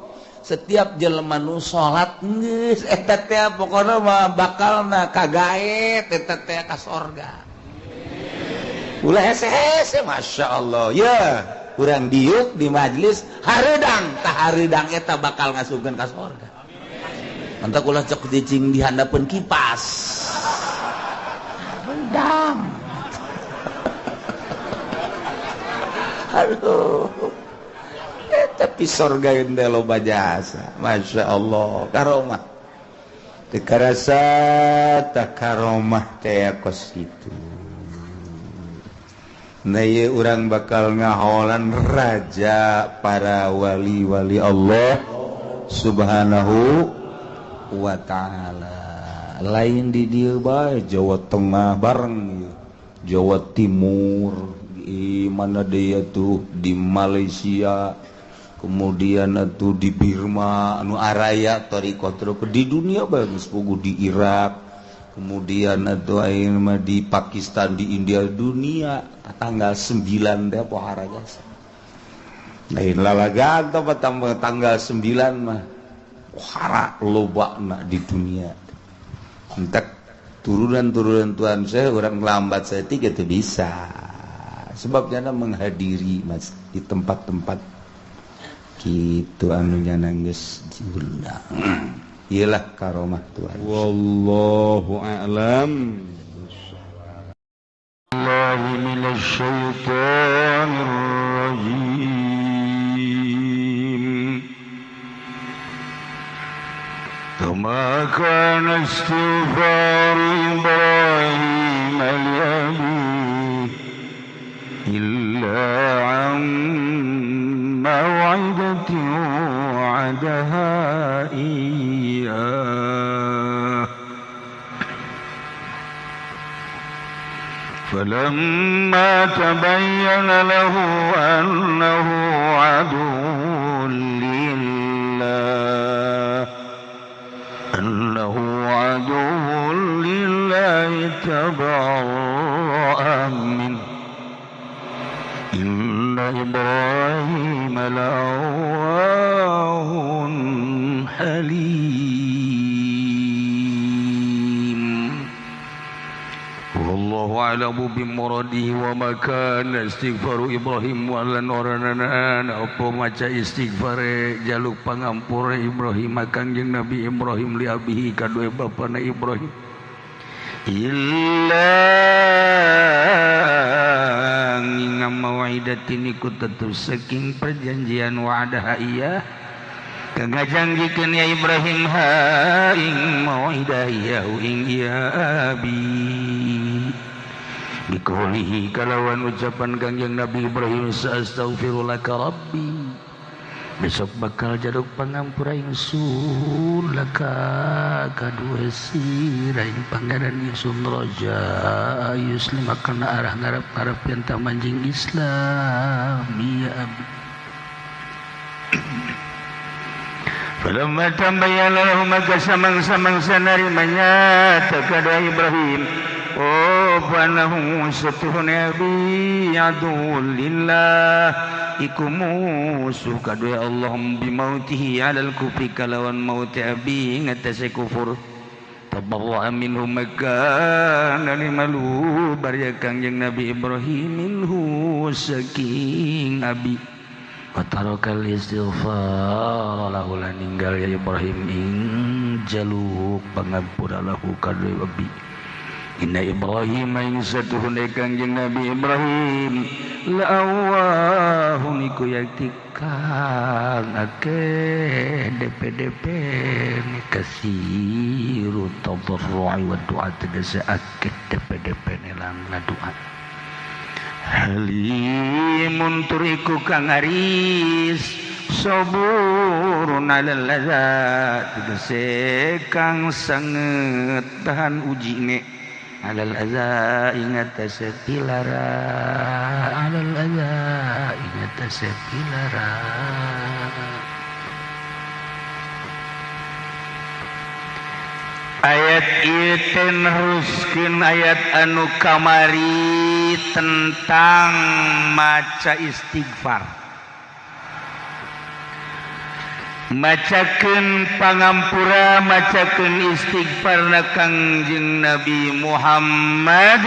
Setiap jelema nu salat geus eta teh pokona mah bakalna kagaet eta teh ka sorga. Ulah hese-hese Masya Allah ya urang diuk di majelis hareudang tah hareudang eta bakal ngasupkeun ka sorga. Mantap ulah cok cicing di handapeun kipas. Rendang. Aduh. Tapi sorga teh loba jasa. Masya Allah, karomah. Teu karasa tah karomah teh kos kitu. Nah, ieu urang bakal ngaholan raja para wali-wali Allah Subhanahu wa ta'ala. Lain di dieu bae, Jawa Tengah bareng, Jawa Timur, di mana dia tuh di Malaysia, kemudian tuh di Birma, anu araya thariqah di dunia bagus puguh di Irak, kemudian atau ayeuna mah di Pakistan, di India, dunia tanggal 9 teh pohara jasa. Lain lalagan teh tanggal 9 mah pohara lobana di dunia. Entek turunan-turunan Tuhan saya orang lambat saya tiga itu bisa. Sebabnya menghadiri mas di tempat-tempat gitu anu nyana geus diundang. Iyalah karomah Tuhan. Wallahu a'lam. Allahi minasyaitonir rajim. Kama kana istighfar Ibrahim li illa an maw'idatin wa'adaha iyyah falamma tabayyana lahu annahu aduwwun lillah annahu aduwwun lillahi tabarra'a minhu inna Ibrahim la'awwahun halim. Wallahu a'lamu bimuradihi wa ma kana istighfaru Ibrahim wa lan oranana apa maca istighfare jaluk pangampura Ibrahim Kangjeng Nabi Ibrahim li abihi kadue bapana Ibrahim illa mawidatin iku tetep saking perjanjian wa'adaha iya kangajangikeun ya Ibrahim ha ing mawidah ya ing ya abi bikaulihi kalawan ucapan Kangjeng Nabi Ibrahim astaghfirullaka rabbi besok bakal jaluk pangampura ingsun laka kadue sira ing pangeran ingsun raja yuslim kana arah ngarep-ngarep yen ta manjing Islam ya abi. Falamma tabayyana lahu maka samang-samangsa narimanya takada Ibrahim oh banahu satuhun abi adu lillah iku musuh kadue Allah bimautihi alal kufri kalawan mauti abi ngatasi kufur tabarra'a minhu maka nalimalu barya Kangjeng Nabi Ibrahim minhu saking abi wa tarakal istighfar lahu lan ninggal ya Ibrahim ing jaluk pangampura lahu kadue abi. Inna Ibrahim ing satuhun Kangjeng Nabi Ibrahim la'awahun iku yakti kang akeh DPDP kasiru tadarru'i wa du'a tegese akeh DPDP lan doa halimun turiku kang aris saburun alal ladza tegese kang sanget tahan ujine alal aza ingat sepilara alal aza ingat sepilara. Ayat ieu teh neruskeun ayat anu kamari tentang maca istighfar, macakeun pangampura, macakeun istighfarna Kangjeng Nabi Muhammad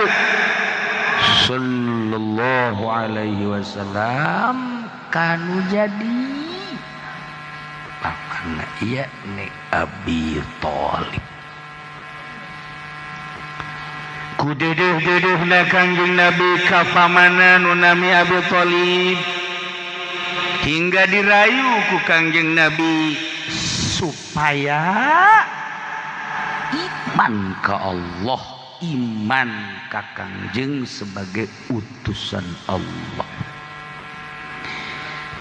sallallahu alaihi wasallam kanu jadi bapak. bapakna, yakni Abi Thalib. Ku deudeuh-deudeuhna Kangjeng Nabi ka pamanna nu nami Abi Thalib hingga dirayu ku Kangjeng Nabi supaya iman ke Allah, iman ka Kangjeng sebagai utusan Allah.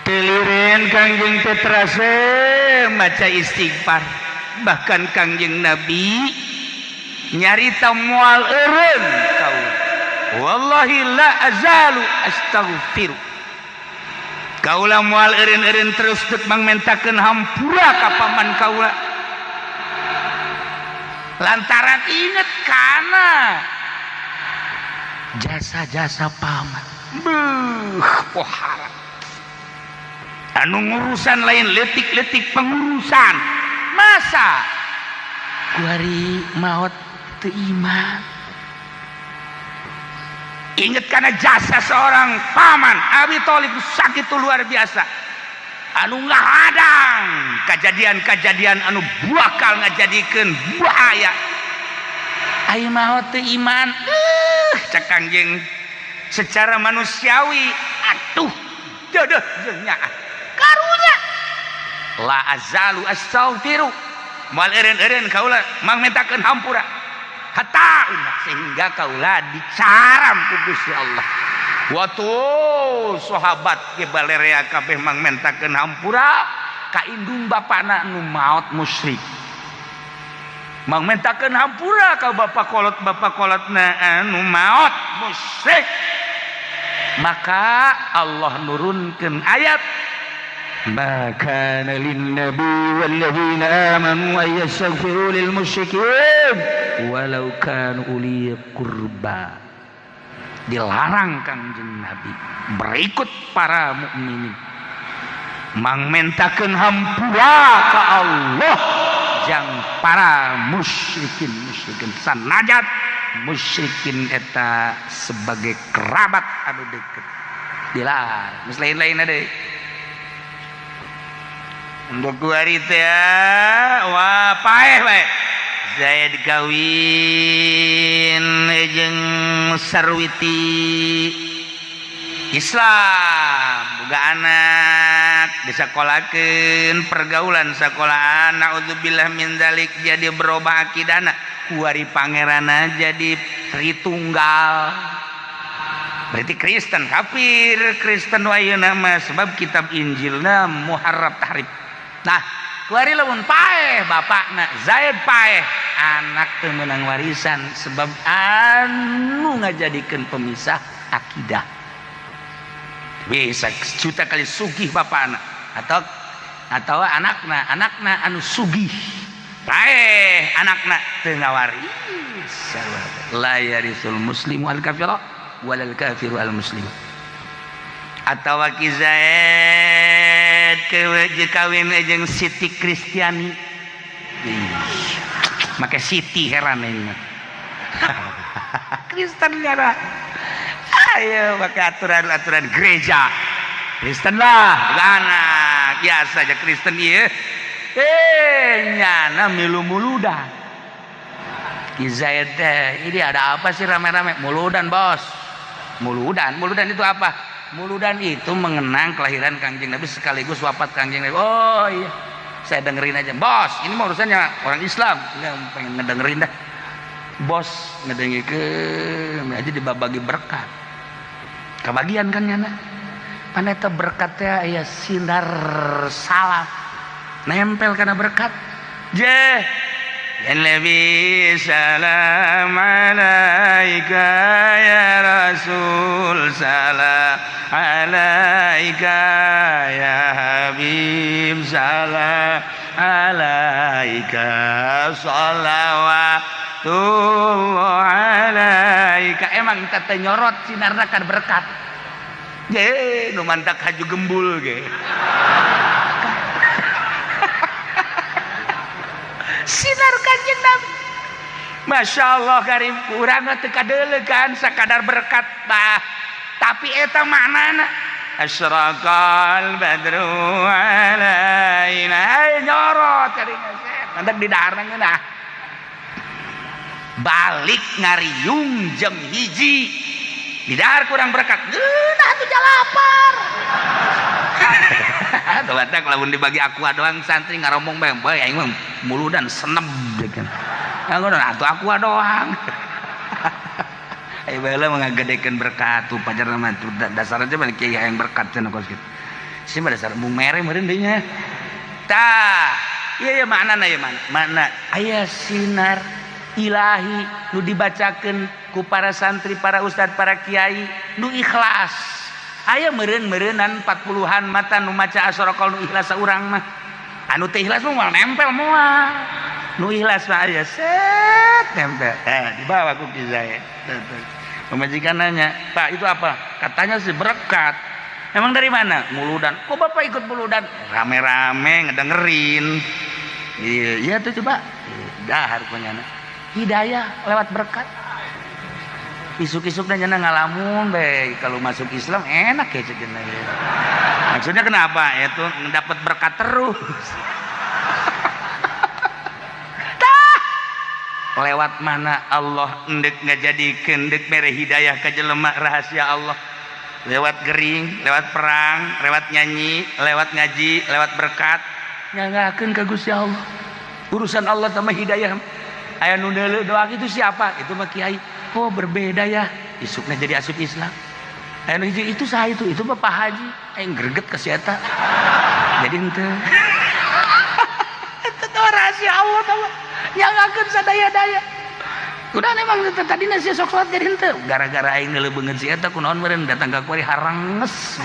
Teu liren Kangjeng teh terasa maca istighfar, bahkan Kangjeng Nabi nyarita moal eureun kau, wallahi la azalu astaghfiru, kaula moal eureun-eureun terus dek mangmentakeun hampura ka paman kaula lantaran inget kana jasa-jasa paman. Beuh, pohara anu ngurusan lain letik-letik pengurusan, masa kuari maot teu iman. Ingat karena jasa seorang paman Abi Thalib sakit luar biasa anu ngahadang kejadian-kejadian anu bakal ngajadikeun bahaya. Ayo maot teu iman, cek Kangjeng secara manusiawi atuh deudeuh jeung nyaah karunya, la azalu astaghfiru, moal eureun-eureun kaula mangmentakeun hampura hatta sehingga kaula dicaram ku Gusti Allah. Waktu sahabat ge balerea kabeh mangmentakeun hampura ka indung bapana nu maot musyrik, mangmentakeun hampura ka bapak kolot, bapak kolotna anu maot musyrik. Maka Allah nurunkeun ayat, ما كان للنبي والذين آمنوا أن يستغفروا للمشركين ولو كانوا أولي قربى. Dilarang Kangjeng Nabi berikut para mukminin mangmentakeun hampura ka Allah jang para musyrikin, musyrikin sanajan musyrikin eta sebagai kerabat anu deket, dilarang. Geus lain-lain ada untuk kuari teh, wah, paeh bae Zaid kawin jeung Sarwiti Islam, boga anak, disekolakeun, pergaulan sekolahan, naudzubillah min dzalik, jadi berubah akidahna. Kuari pangeranna jadi Tritunggal, berarti Kristen, kafir Kristen ayeuna mah, sebab kitab Injilna muharraf tahrif. Nah, kuari lamun paeh bapakna Zaid, paeh anak teu meunang warisan sebab anu ngajadikeun pemisah akidah. Bisa juta kali sugih bapakna atau anakna, anakna anu sugih, paeh anakna teu ngawaris. La yarisul muslimu al kafira walal kafiru al muslim. Atau Ki Zaid kawin jeung Siti Kristiani, make Siti, heran ini mah Kristen gara ayo pakai aturan-aturan gereja Kristen lah. Anak biasa aja Kristen iya, eh, nyana milu muludan. Ki Zaid teh, ini ada apa sih rame-rame muludan? Bos, muludan, muludan itu apa? Muludan itu mengenang kelahiran Kangjeng Nabi sekaligus wafat Kangjeng Nabi. Oh iya, saya dengerin aja bos, ini mah urusannya orang Islam. Enggak pengen ngedengerin dah bos, ngedengerin aja dibagi berkat, kebagian kan nyana paneta berkatnya ya, sinar salam nempel karena berkat je. Ya Nabi salam alaika, ya Rasul salam alaika, ya Habib salam alaika, salawatullah alaika. Emang teh nyorot sinarna kan berkat je, nu mantak haju gembul ge sinar Kanjeng Nabi. Masya Allah karim, kurang teu kadeuleu kan sakadar berkat bah, tapi eta maknana. Asyraqal badru alaina. Ay nyorot kadinya nanti di daharna ngeunah. Balik ngariung jam 1 di dahar kurang berkat ngeunah tuh jalapar. Tuh batak lamun dibagi aqua doang santri ngaromong bae bae aing mah muludan seneb gitu. Ngono atuh aqua doang. Ayo baheula mah ngagedekeun berkat tuh pajarna mah dasar aja mah kiai hayang berkat cenah kos kitu. Sih mah dasar embung mere meureun deui nya. Tah, ieu ieu maknana ieu mana? Makna aya sinar ilahi nu dibacakeun ku para santri, para ustad, para kiai nu ikhlas. Aya meureun-meureunan 40-an mata nu maca asyraqal nu ikhlas saurang mah. Anu teu ikhlas mah moal nempel moal. Nu ikhlas mah aya set nempel. Dibawa ku ki saya. Pemajikan nanya, "Pak, itu apa?" Katanya sih berkat. Emang dari mana? Muludan. Kok Bapak ikut muludan? Rame-rame ngedengerin. Iya, iya tuh coba. Dahar punya. Hidayah lewat berkat. Isuk-isuk dan nyana ngalamun bae kalau masuk Islam enak ya cenah. Maksudnya kenapa? Itu dapat berkat terus. Tah. Lewat mana Allah endek ngajadikeun endek mere hidayah ka jelema rahasia Allah. Lewat gering, lewat perang, lewat nyanyi, lewat ngaji, lewat berkat. Nyanggakeun ka Gusti Allah. Urusan Allah sama hidayah. Aya nu neuleuh doa itu siapa? Itu mah kiai. Oh berbeda ya, isuknya jadi asup Islam. Aya nu hiji itu saha itu? Itu mah Pak Haji. Aing greget ka si eta. Jadi henteu. Eta teh rahasia Allah tah. Nyanggakeun sadaya-daya. Udah emang tadi nasi sok sholat jadi henteu. Gara-gara aing neuleuh beungeut si eta kunaon meureun datang ka kuari haranges.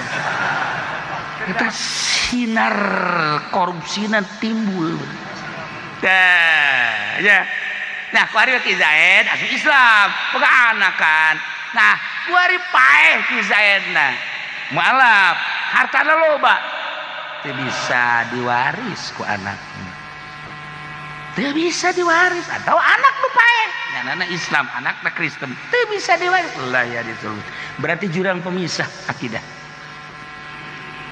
Eta sinar korupsina timbul. Dah, ya. Nah, kuari Ki Zaid asup Islam, boga anak kan. Nah, kuari paeh Ki Zaid nah. Mualaf, hartana loba. Teu bisa diwaris ku anaknya. Teu bisa diwaris atau anak nu paeh. Nyanana Islam, anakna Kristen. Teu bisa diwaris. Lah ya disuruh. Berarti jurang pemisah akidah.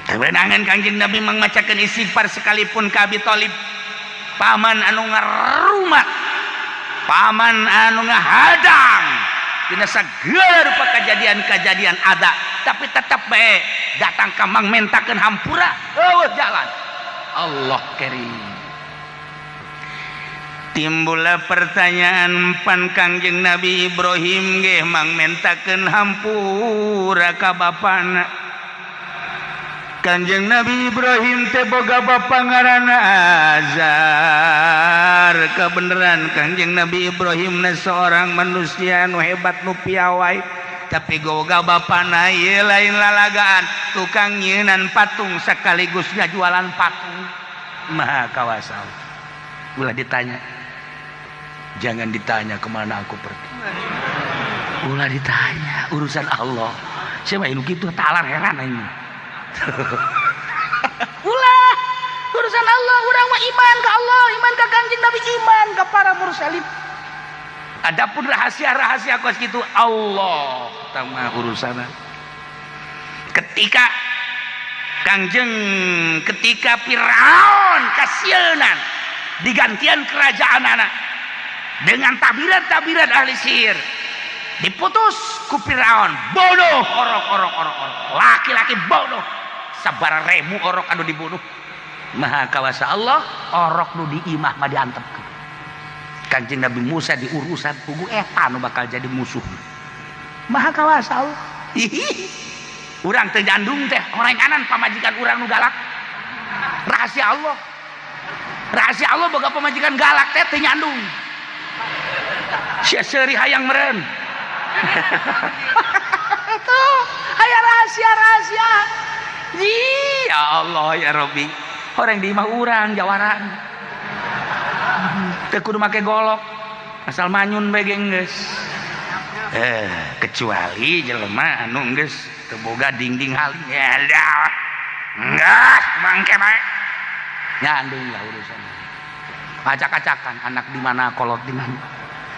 Kewenangan Kangjeng Nabi mangmacakeun istighfar sekalipun ka Abi Thalib. Paman anu ngarumat, paman anu ngahadang dina sagala rupa kejadian-kejadian ada, tapi tetap bae datang ka mang mentakeun hampura, eueuh jalan. Allah karim. Timbullah pertanyaan pan Kangjeng Nabi Ibrahim ge mang mentakeun hampura ka bapana. Kanjeng Nabi Ibrahim teh boga bapa ngaranna Azar. Kebenaran Kanjeng Nabi Ibrahim na seorang manusia nu hebat nu piawai, tapi boga bapana ieu lain lalagaan, tukang nyieun patung sekaligus jualan patung. Maha kawasa. Ulah ditanya, jangan ditanya kemana aku pergi. Ulah ditanya urusan Allah. Siapa ini gitu talar heran ini. Ulah urusan Allah, urang mah iman ke Allah, iman ke Kanjeng Nabi, iman ke para mursalin. Adapun rahasia-rahasia kos gitu Allah tama urusan. Ketika Kangjeng, ketika Firaun kasieunan digantian kerajaan anak dengan tabiran-tabiran ahli sihir, diputus ku Firaun, bodoh orok orok orok orok laki-laki bodoh sabara ribu orok anu dibunuh. Maha kawasa Allah, orok nu di imah mah diantepkeun. Kanjeng Nabi Musa diurusan pugu eta nu bakal jadi musuh. Maha kawasa Allah. Urang teh jandung teh horenganan pamajikan urang nu galak. Rahasia Allah, rahasia Allah boga pamajikan galak teh teu nyandung. Sia seuri hayang meureun. Tuh, aya rahasia-rahasia. Ya Allah ya Rabbi. Orang di imah urang jawaran. Teu kudu make golok. Asal manyun bae geus. Kecuali jelema anu geus teu boga dingding haling. Ya dah. Enggak, bangke bae. Nyandung lah urusan. Acak-acakan anak di mana kolot di mana.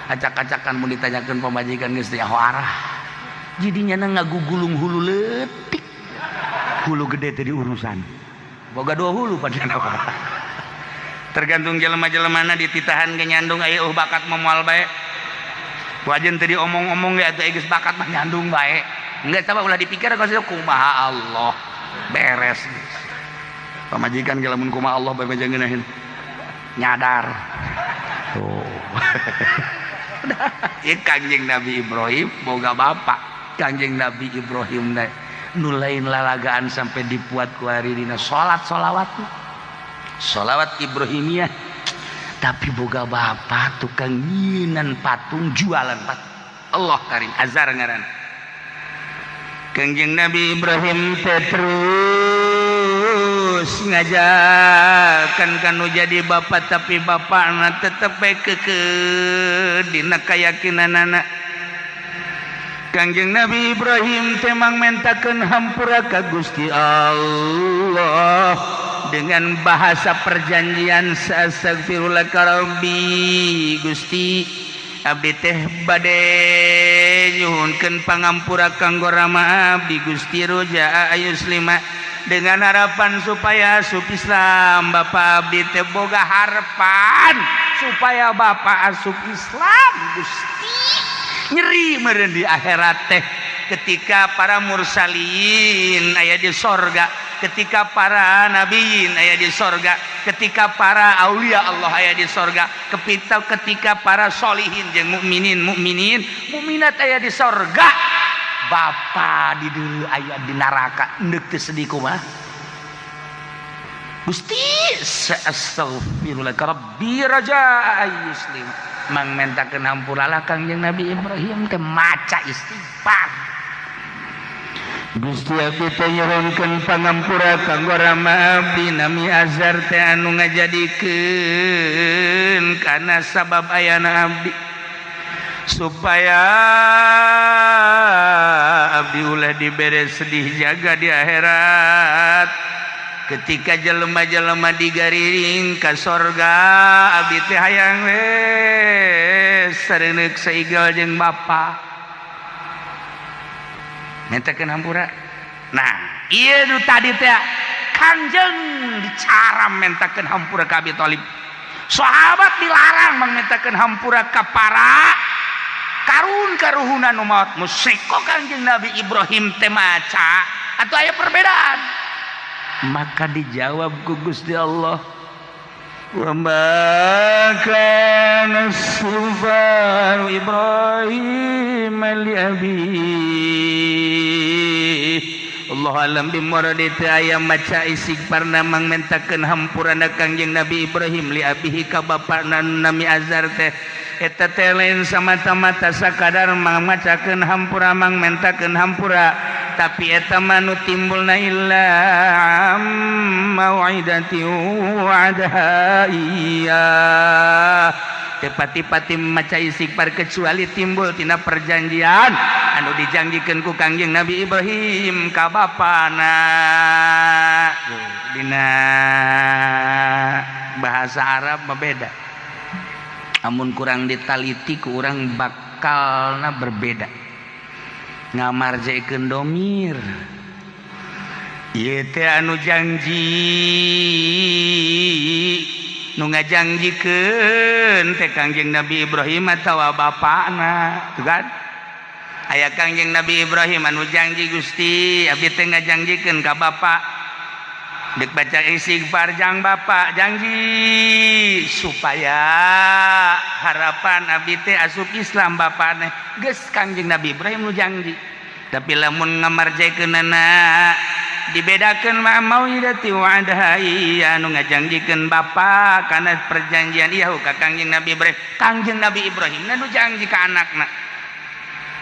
Acak-acakan mun ditanyakeun pamajikan geus teu arah. Jadinya ngagugulung hulu leutik. Hulu gede teh diurusan. Boga dua hulu pada apa? Tergantung jelema-jelemana dititahan ge nyandung, aya oh bakat mah moal bae. Wajen tadi omong-omong ge atuh geus bakat mah nyandung bae. Enggak, coba ulah dipikir kalau kumaha Allah beres. Pamajikan ge lamun kumaha Allah bae mah ngeunaheun. Nyadar. Tuh. Ieu Kangjeng Nabi Ibrahim boga bapak. Kangjeng Nabi Ibrahim nu lain lalagaan sampai dipuat ku hari dina salat solawat. Solawat Ibrahimiyah. Tapi boga bapak tukang nyinan patung, jualan patung. Allah karim, Azar ngaran. Kangjeng Nabi Ibrahim teh terus ngajakan kanu jadi bapak, tapi bapakna tetep bae keukeuh dina keyakinanana. Kangjeng Nabi Ibrahim teh mangmentakeun hampura ka Gusti Allah dengan bahasa perjanjian, "Astaghfirullah rabbi, Gusti, abdi teh bade nyuhunkeun pangampura kanggo rama abdi Gusti, roja ayuslima," dengan harapan supaya asup Islam. Bapak abdi teh boga harapan supaya bapak asup Islam, Gusti. Nyeri meureun di akhirat teh ketika para mursalin aya di sorga, ketika para nabiin aya di sorga, ketika para aulia Allah aya di sorga, ketika para solihin jeung mukminin, mukminin, mukminat aya di sorga, bapa di dulu aya di neraka. Endek teu sedih kumaha, Gusti? "Astaghfirullah rabbi raja ayyuslim," mang mentakeun hampura lah. Kangjeng Nabi Ibrahim teh maca istighfar, "Gusti, abdi teh nyuhunkeun pangampura kanggo rama abdi nami Azar teh anu ngajadikeun kana sabab ayana abdi, supaya abdi ulah dibere sedih jaga di akhirat ketika jelema-jelema digariring ka sorga. Abdi teh hayang we sareuneuh saigal jeung bapa." Mintakeun hampura. Nah, ieu nu tadi teh Kangjeng dicaram mentakeun hampura ka Abi Thalib. Sahabat dilarang mangmentakeun hampura ka para karun karuhunan nu maot musyrik. Kok Kangjeng Nabi Ibrahim teh maca atau aya perbedaan? Maka dijawab ku Gusti Allah, "Wa ma kana istighfaru Ibrahim li abi." Allah alam bimuradi teh aya maca istighfar mang mentakeun hampurana Kangjeng Nabi Ibrahim li abihi ka bapakna nami Azar teh. Eta teh lain samata-mata sakadar mang macakeun hampura, mang mentakeun hampura, tapi eta mah nu timbulna illa mau'idati wa'adaha iya pati-pati maca istighfar kecuali timbul tina perjanjian anu dijanjikeun ku Kangjeng Nabi Ibrahim ka bapana. Dina bahasa Arab mah beda, amun kurang ditaliti ku urang bakalna berbeda ngamarjekeun domir. Ieu teh anu janji, nu ngajanjikeun teh Kangjeng Nabi Ibrahim atawa bapakna? Tuh kan aya Kangjeng Nabi Ibrahim anu janji, "Gusti, abdi teh ngajanjikeun ka bapak dek baca istighfar jang bapak, janji supaya harapan abdi teh asup Islam bapakna." Geus Kangjeng Nabi Ibrahim nu janji, tapi lamun ngamarjekeunana dibedakan ma mauidati wa'adaha iya, anu ngajanjikeun bapak karena perjanjian iya ka Kangjeng Nabi Ibrahim. Kangjeng Nabi Ibrahim nu janji ka anakna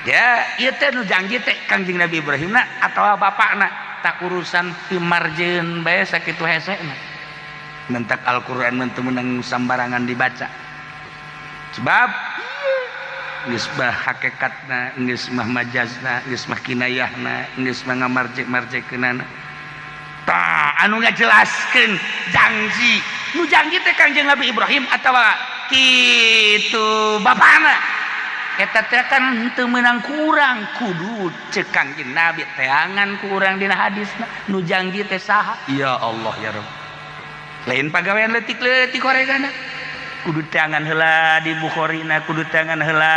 ya. Ieu teh nu janji teh Kangjeng Nabi Ibrahim na atau bapakna? Tak urusan pimarjeun bae sakitu hese na. Mentak Al-Qur'an mun teu meunang sambarangan dibaca, sebab geus bah hakikatna, geus mah majazna, geus mah kinayahna, geus mah ngamarjek-marjekeunana. Tah, anu ngajelaskeun janji, nu janji teh Kangjeng Nabi Ibrahim atawa kitu bapakna? Eta teh kan teu meunang kurang, kudu cek Kangjeng Nabi teangan kurang dina hadisna nu janji teh saha. Ya Allah ya Rabb, lain pagawean leutik-leutik horegana, kudu teangan heula di Bukhari na, kudu teangan heula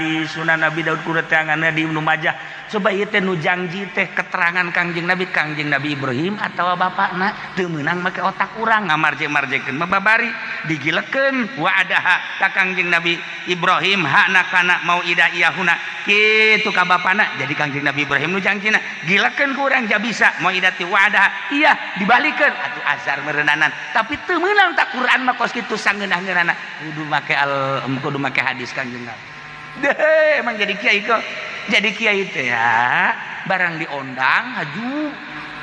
di Sunan Abi Daud, kudu teangan heula di Ibnu Majah. Coba ieu teh nu janji teh keterangan Kangjeng Nabi, Kangjeng Nabi Ibrahim atawa bapakna. Teu meunang make otak urang ngamarje-marjekeun mah, babari digilekeun wa'adaha ka Kangjeng Nabi Ibrahim hakna kana mau'idah iyahuna kitu ka bapana. Jadi Kangjeng Nabi Ibrahim nu janjina, gilekeun ku urang ja bisa mau'idati wa'adaha iya dibalikeun atuh azar meureunanan, tapi teu meunang tak Quran mah kos kitu sangeunah-ngeunahna, kudu make al kudu make hadis Kangjeng Nabi. Deh, emang jadi kiai kok. Jadi kiai teh ya, barang diondang haju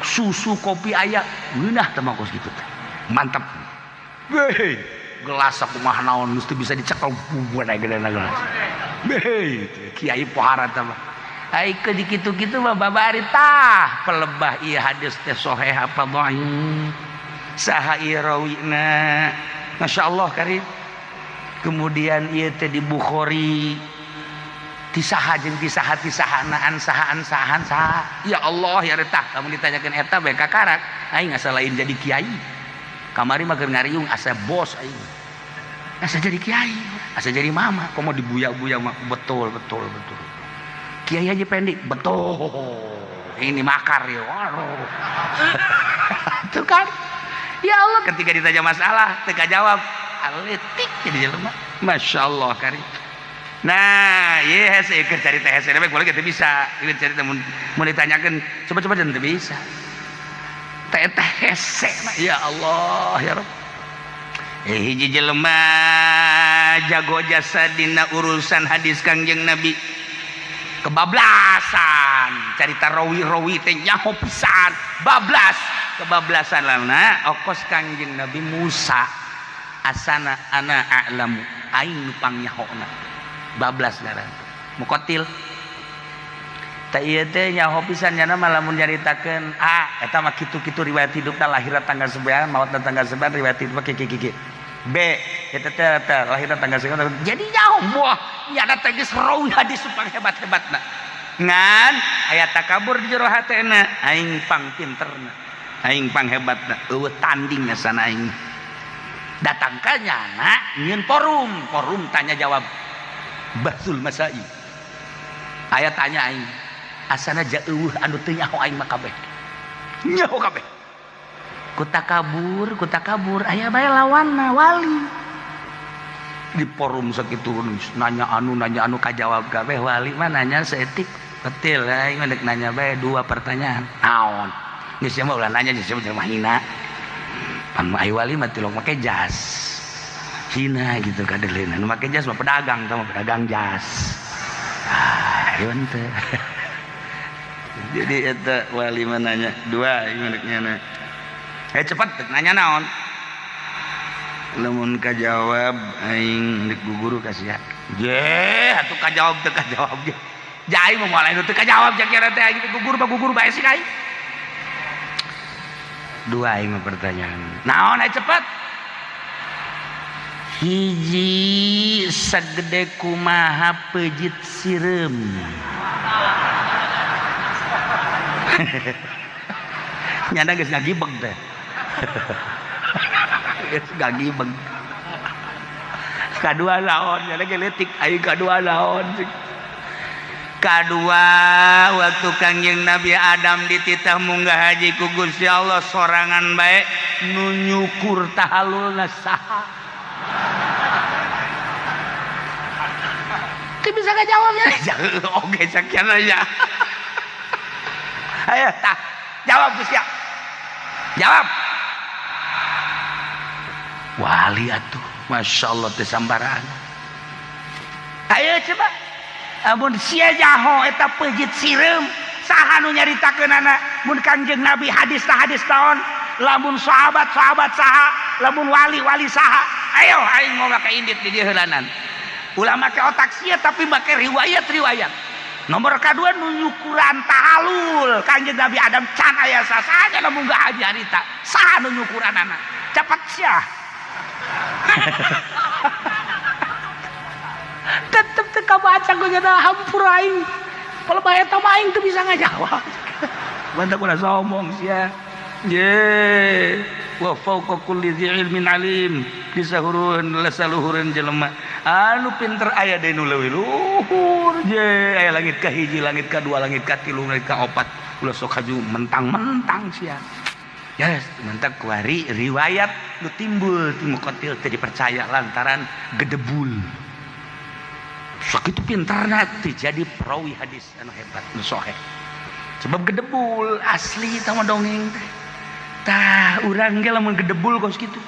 susu kopi aya ngeunah teh mah kos kitu teh. Mantap. Beh, gelas kumaha naon mesti bisa dicekel bubuan aya gedena gelas. Beh, kiai pohara teh mah. Ai ke di kitu-kitu mah babari tah pelebah ieu hadis teh sahih apa dhaif. Saha ieu rawina. Masya Allah karim. Kemudian ieu teh di Bukhari tisaha jeung tisaha tisahana an saha an sahan saha. Ya Allah ya retah, lamun ditanyakeun eta bae kakarak aing asa lain jadi kiai. Kamari mah keur ngariung asa bos aing, asa jadi kiai, asa jadi mama komo dibuya-buya mah. Betul betul betul, Kiai Haji Pendi betul, ini makar ya. Waduh, itu kan ya Allah, ketika ditanya masalah teu jawab, aletik jadi jelema. Masya Allah karim. Nah, iya hese keur carita hese bae boleh kita bisa. Ieu carita mun mun ditanyakeun coba-coba dan teu bisa. Teh teh hese ya Allah ya Rabb. Eh, hiji jelema jago jasa dina urusan hadis Kangjeng Nabi. Kebablasan carita rawi-rawi teh nyaho pisan, bablas kebablasan lana okos Kangjeng Nabi Musa asana ana a'lamu aing nu pangnyaho. Bablas ngaran mukotil tak ieu teh nyaho pisan nyana mah. Lamun nyaritakeun A eta mah kitu-kitu riwayat hidupna, lahirna tanggal sekian, maotna tanggal sekian, riwayat hidup kieu kieu. B eta teh teh lahirna tanggal sekian, jadi nyaho wah nyana teh geus rawi hadis supang hebat-hebatna, ngan aya takabur di jero hatena, aing pang pinterna, aing pang hebatna, eueuh tanding sana aing. Datang ka nyana nyieun forum, forum tanya jawab Bahtsul Masail. Aya tanya aing asana ja eueuh anu teu nyaho, aing mah kabeh nyaho kabeh. Ku takabur, ku takabur aya bae lawanna wali di forum sakitu, nanya anu nanya anu kajawab kabeh. Wali mah nanya saeutik betil, aing mah dek nanya bae dua pertanyaan. Naon? Geus mah ulah nanya, geus mah hina pan. Ai wali mah tilok make jas hina gitu kaderleuna. Nu make jas mah pedagang, tah mah pedagang jas. Ah, ieu teh. Jadi eta wali mah nanya dua, ieu dek nyana. Eh, cepat dek nanya naon? Lamun kajawab aing dek guguru ka sia. Je, atuh kajawab teu kajawab ge. Ja aing mah moal anu teu kajawab ja kira teh aing gugur mah gugur bae sih aing. Dua aing mah pertanyaan. Naon ayo cepet? Hiji, sagede kumaha pejit sireum? Nyana geus ngagibeg teh, geus ngagibeg. Kadua naon? Nyana ge leutik aing. Kadua naon? Kadua, waktu Kangjeng Nabi Adam dititah munggah haji ku Gusti Allah sorangan bae, nu nyukur tahalulna saha? Teu bisa ngajawab ya. Oke, sekian aja. Ayo tah jawab, Gus ya, jawab. Wali atuh Masya Allah teh sambarangan. Ayo coba, amun sia jaho eta pejit sireum saha nu nyaritakeunana? Mun Kangjeng Nabi hadis tah hadis taon, lamun sahabat sahabat saha, lamun wali wali saha? Ayo, aing mau make indit di dieu heulanan, ulah make otak sia tapi make riwayat riwayat. Nomor kedua, nu nyukuran tahalul Kangjeng Nabi Adam can aya sasaja lamun munggah haji harita, saha nu nyukuranana? Cepat sia. Tetep teu. Teu kabaca ku nya hampura aing. Palebah eta mah aing teu bisa ngajawab. Mantap ulah sombong sia. Ye, wa fawqa kulli dzi ilmin alim. Disahuruheun lasaluhureun jelema. Anu pinter aya deui nu leuwih luhur. Ye, aya langit ka hiji, langit ka dua, langit ka tilu, langit ka opat. Ulah sok haju mentang-mentang sia. Yes, mantap kuari riwayat nu timbul ti Muqatil teu dipercaya lantaran gedebul. Sakitu pintarna teu jadi perawi hadis anu hebat, nu soheh. Sebab gedebul asli tah mah dongeng teh. Tah urang ge lamun gedebul kos kitu.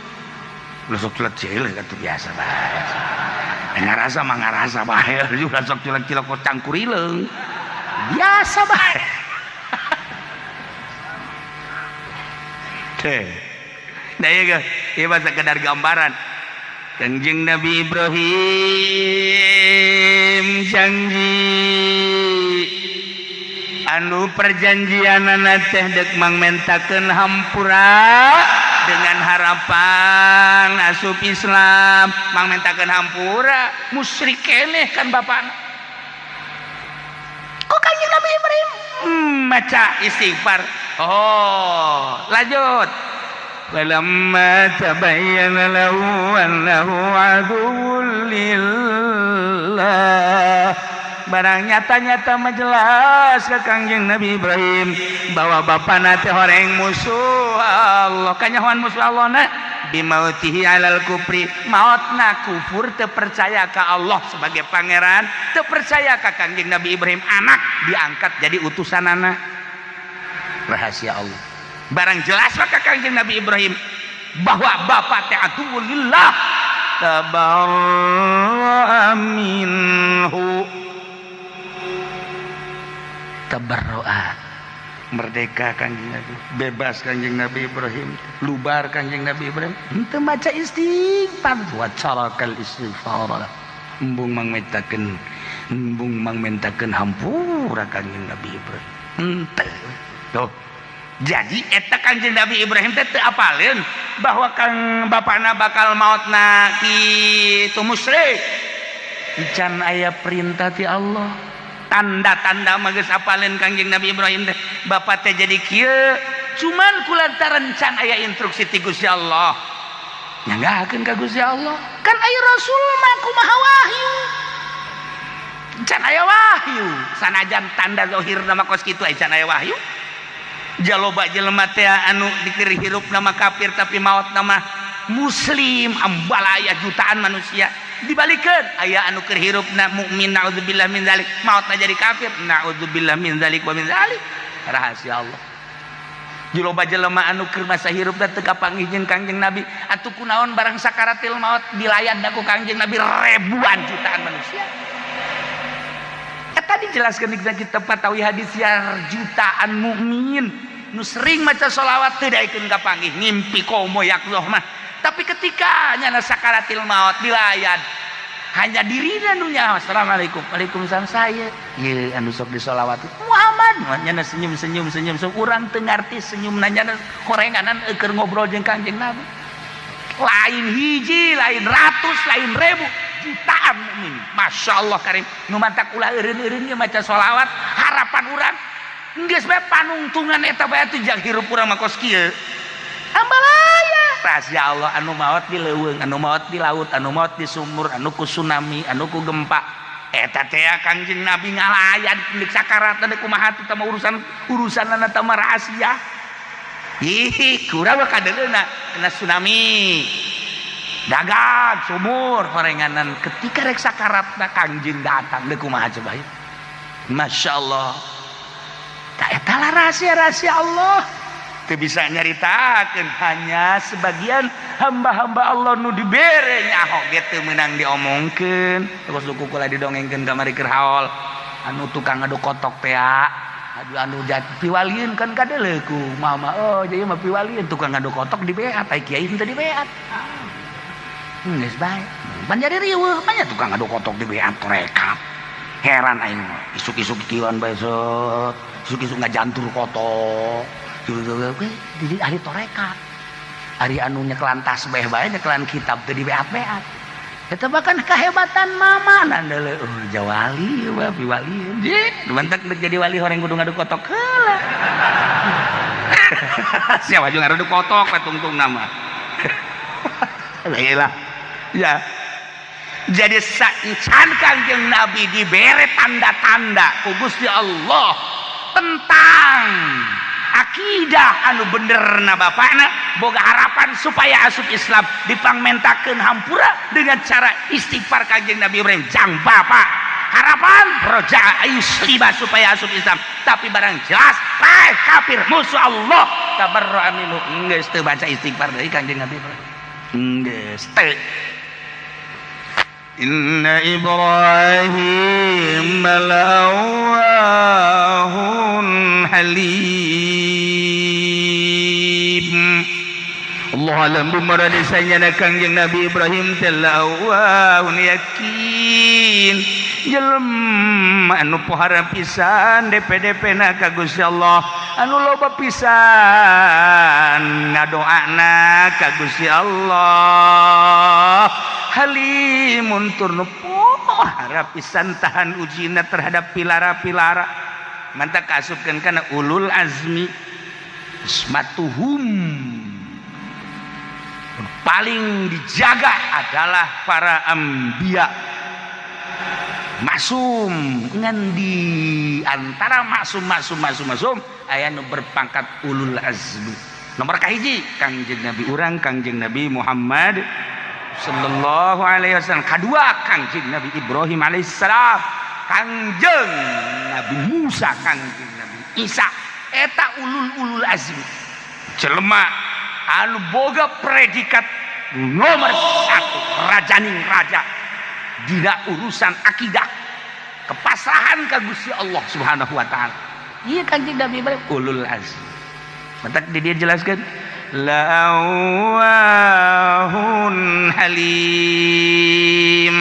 Ulah sok culek-cilek atuh biasa bae. Ngarasa mah ngarasa bae, ulah sok culek-cilek kos cangkurileung. Biasa bae. Nah, iya iya mah sekedar gambaran. Kanjeng Nabi Ibrahim janji anu perjanjianana teh dek mangmentakeun hampura dengan harapan asup Islam, mangmentakeun hampura musyrik keneh kan bapakna. Kok Kanjeng Nabi Ibrahim maca istighfar. Oh, lanjut. Falamma tabayyana lahu annahu aduwwun lillah. Barang nyata-nyata mah jelas ke Kangjeng Nabi Ibrahim bahwa bapana teh horeng musuh Allah. Kanyahoan musuh Allah na bimautihi alal kufri, mautna kufur, teu percaya ka Allah sebagai pangeran, teu percaya ka Kangjeng Nabi Ibrahim anak diangkat jadi utusanana. Rahasia Allah. Barang jelas maka Kangjeng Nabi Ibrahim bahwa bapak teh aduwwun lillah, tabarra'a minhu, tabarra'a, merdeka Kangjeng Nabi, bebas Kangjeng Nabi Ibrahim, lubar Kangjeng Nabi Ibrahim, henteu maca istighfar wa tarakal istighfar, embung mangmentakeun hampura Kangjeng Nabi Ibrahim. Henteu. Tuh. Jadi eta Kangjeng Nabi Ibrahim teh teu apaleun bahwa kang bapana bakal mautna kitu musyrik. Can aya perintah ti Allah. Tanda-tanda mah geus apaleun Kangjeng Nabi Ibrahim teh bapak teh jadi kieu, cuman kulantaran can aya instruksi ti Gusti Allah. Nyanggakeun ka Gusti Allah. Kan aya Rasul mah kumaha wahyu. Can aya wahyu. Sanajan tanda zahirna mah kos kitu aya can aya wahyu. Jaloba jelema teh anu dikir hirup nama kafir tapi maut nama muslim, ambalaya jutaan manusia dibalikeun aya anu keur hirupna mukmin naudzubillah min dzalik mautna jadi kafir naudzubillah min dzalik wa min dzalik. Rahasia Allah. Jaloba jelema anu keur masa hirupna teu kapanggih jeung Kangjeng Nabi atuh kunaon barang sakaratil maut dilayan ku Kangjeng Nabi ribuan jutaan manusia. Tadi jelaskan di kita patawi hadis ya jutaan mukmin nu sering maca sholawat teu daekeun kapanggih ngimpi komo yakzoh mah, tapi ketika nyana sakaratil maut dilayan hanya dirina nu nyaho assalamualaikum waalaikumsalam saya ieu anu sok disolawat Muhammad nyana senyum-senyum senyum sok urang teu ngarti senyumna nyana horenganan keur ngobrol jeung Kangjeng Nabi. Lain hiji, lain ratus, lain ribu, jutaan mukmin. Masya Allah karim. Nu mantak ulah eureun-eureun ge maca sholawat harapan urang geus bae panungtungan eta bae atuh jang hirup urang mah kos kieu. Ambalaya. Rahasia Allah anu maot di leuweung, anu maot di laut, anu maot di sumur, anu ku tsunami, anu ku gempa. Eta teh Kangjeng Nabi ngalayan deuk sakarat deuk kumaha teh mah urusan urusanana teh mah rahasia. Ih, kurang mah kadeuleuna kena tsunami. Dagang sumur horenganan ketika rek sakaratna Kangjeng datang deuk kumaha coba ya. Masya Allah. Tak eta lah rahasia-rahasia Allah. Teu bisa nyaritakeun hanya sebagian hamba-hamba Allah nu dibere nyaho ge teu meunang diomongkeun. Terus duku kula didongengkeun kamari keur haol anu tukang ngadu kotok teh aduh anu jat piwalieun kan kadeuleu ku mama oh jadi mah piwalieun tukang ngadu kotok dibeat ai kiai henteu dibeat. Geus bae. Pan jadi riweuh banyak tukang ngadu kotok dibeat torekat. Heran aing mah isuk-isuk kieuan bae set isuk-isuk ngajantur kotok. Jadi ahli torekat. Ari anu nyekelan tasbih bae nyekelan kitab teu dibeat-beat. Eta bahkan kehebatan mama nandele, oh jawali bapi wali je mantak jadi wali, orang kudu ngadu kotok heula. Siapa juga ngadu kotok tungtung nama lah ya. Jadi saencan Kangjeng Nabi dibere tanda-tanda ku Gusti Allah tentang akidah anu bener na, bapakna boga harapan supaya asup Islam, dipangmentakeun hampura dengan cara istighfar Kangjeng Nabi Ibrahim jang bapak, harapan roja yuslima supaya asup Islam. Tapi barang jelas paeh kafir, musuh Allah, tabarra minhu, geus teu baca istighfar deui Kangjeng Nabi Ibrahim, geus teu. Inna Ibrahim la'awwahun halim. Allah alam bimuradi sanyana Kangjeng Nabi Ibrahim teh la'awwahun, yakin jelema anu pohara pisan DPDP na ka Gusti Allah, anu loba pisan ngadoana ka Gusti Allah, halimun tur nu pohara pisan tahan ujina terhadap pilara-pilara. Mantak kaasupkeun kana ulul azmi, ismatuhum, paling dijaga adalah para anbiya maksum. Ngan di antara maksum maksum maksum maksum aya nu berpangkat ulul azmi. Nomor kahiji Kangjeng Nabi urang, Kangjeng Nabi Muhammad sallallahu alaihi wasallam. Kadua Kangjeng Nabi Ibrahim alaihissalam, Kangjeng Nabi Musa, Kangjeng Nabi Isa. Eta ulul ulul azmi, jelema anu boga predikat nomor satu, rajaning raja dina urusan akidah, kepasrahan ka Gusti Allah Subhanahu wa taala. Iya, Kanjeng Nabi Ibrahim ulul azmi. Mantak di dia jelaskan la'awwahun halim,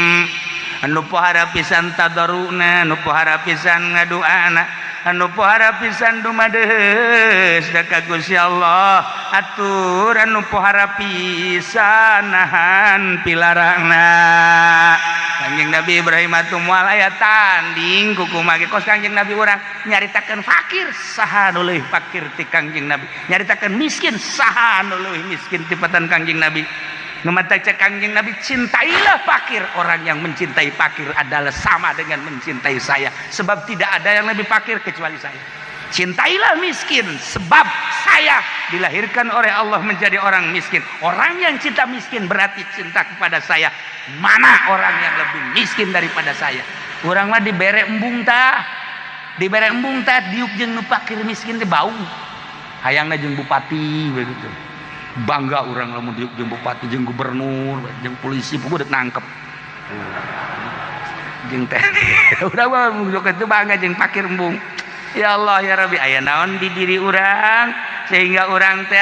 anu pohara pisan tadaruna, anu pohara pisan ngaduana, anu pohara pisan dumadeus da ka Gusti Allah, atur anu pohara pisan nahan pilarangna. Kanjeng Nabi Ibrahim atuh moal aya tanding kukumaha ge kos Kanjeng Nabi urang. Nyaritakeun fakir, saha nu leuwih fakir ti Kangjeng Nabi? Nyaritakeun miskin, saha nu leuwih miskin tibatan Kangjeng Nabi? Nu matak cek Kangjeng Nabi, "Cintailah fakir. Orang yang mencintai fakir adalah sama dengan mencintai saya, sebab tidak ada yang lebih fakir kecuali saya. Cintailah miskin, sebab saya dilahirkan oleh Allah menjadi orang miskin. Orang yang cinta miskin berarti cinta kepada saya. Mana orang yang lebih miskin daripada saya?" Urang mah dibere embung tah, dibere embung tah, diuk jeung nu fakir miskin teh bau. Hayangna jeung bupati begitu. Bangga urang lamun diuk jeung bupati, jeung gubernur, jeung polisi, pokoknya udah nangkep. Jeung teh urang mah itu bangga jeung fakir embung. Ya Allah ya Rabbi, aya naon di diri urang sehingga urang teh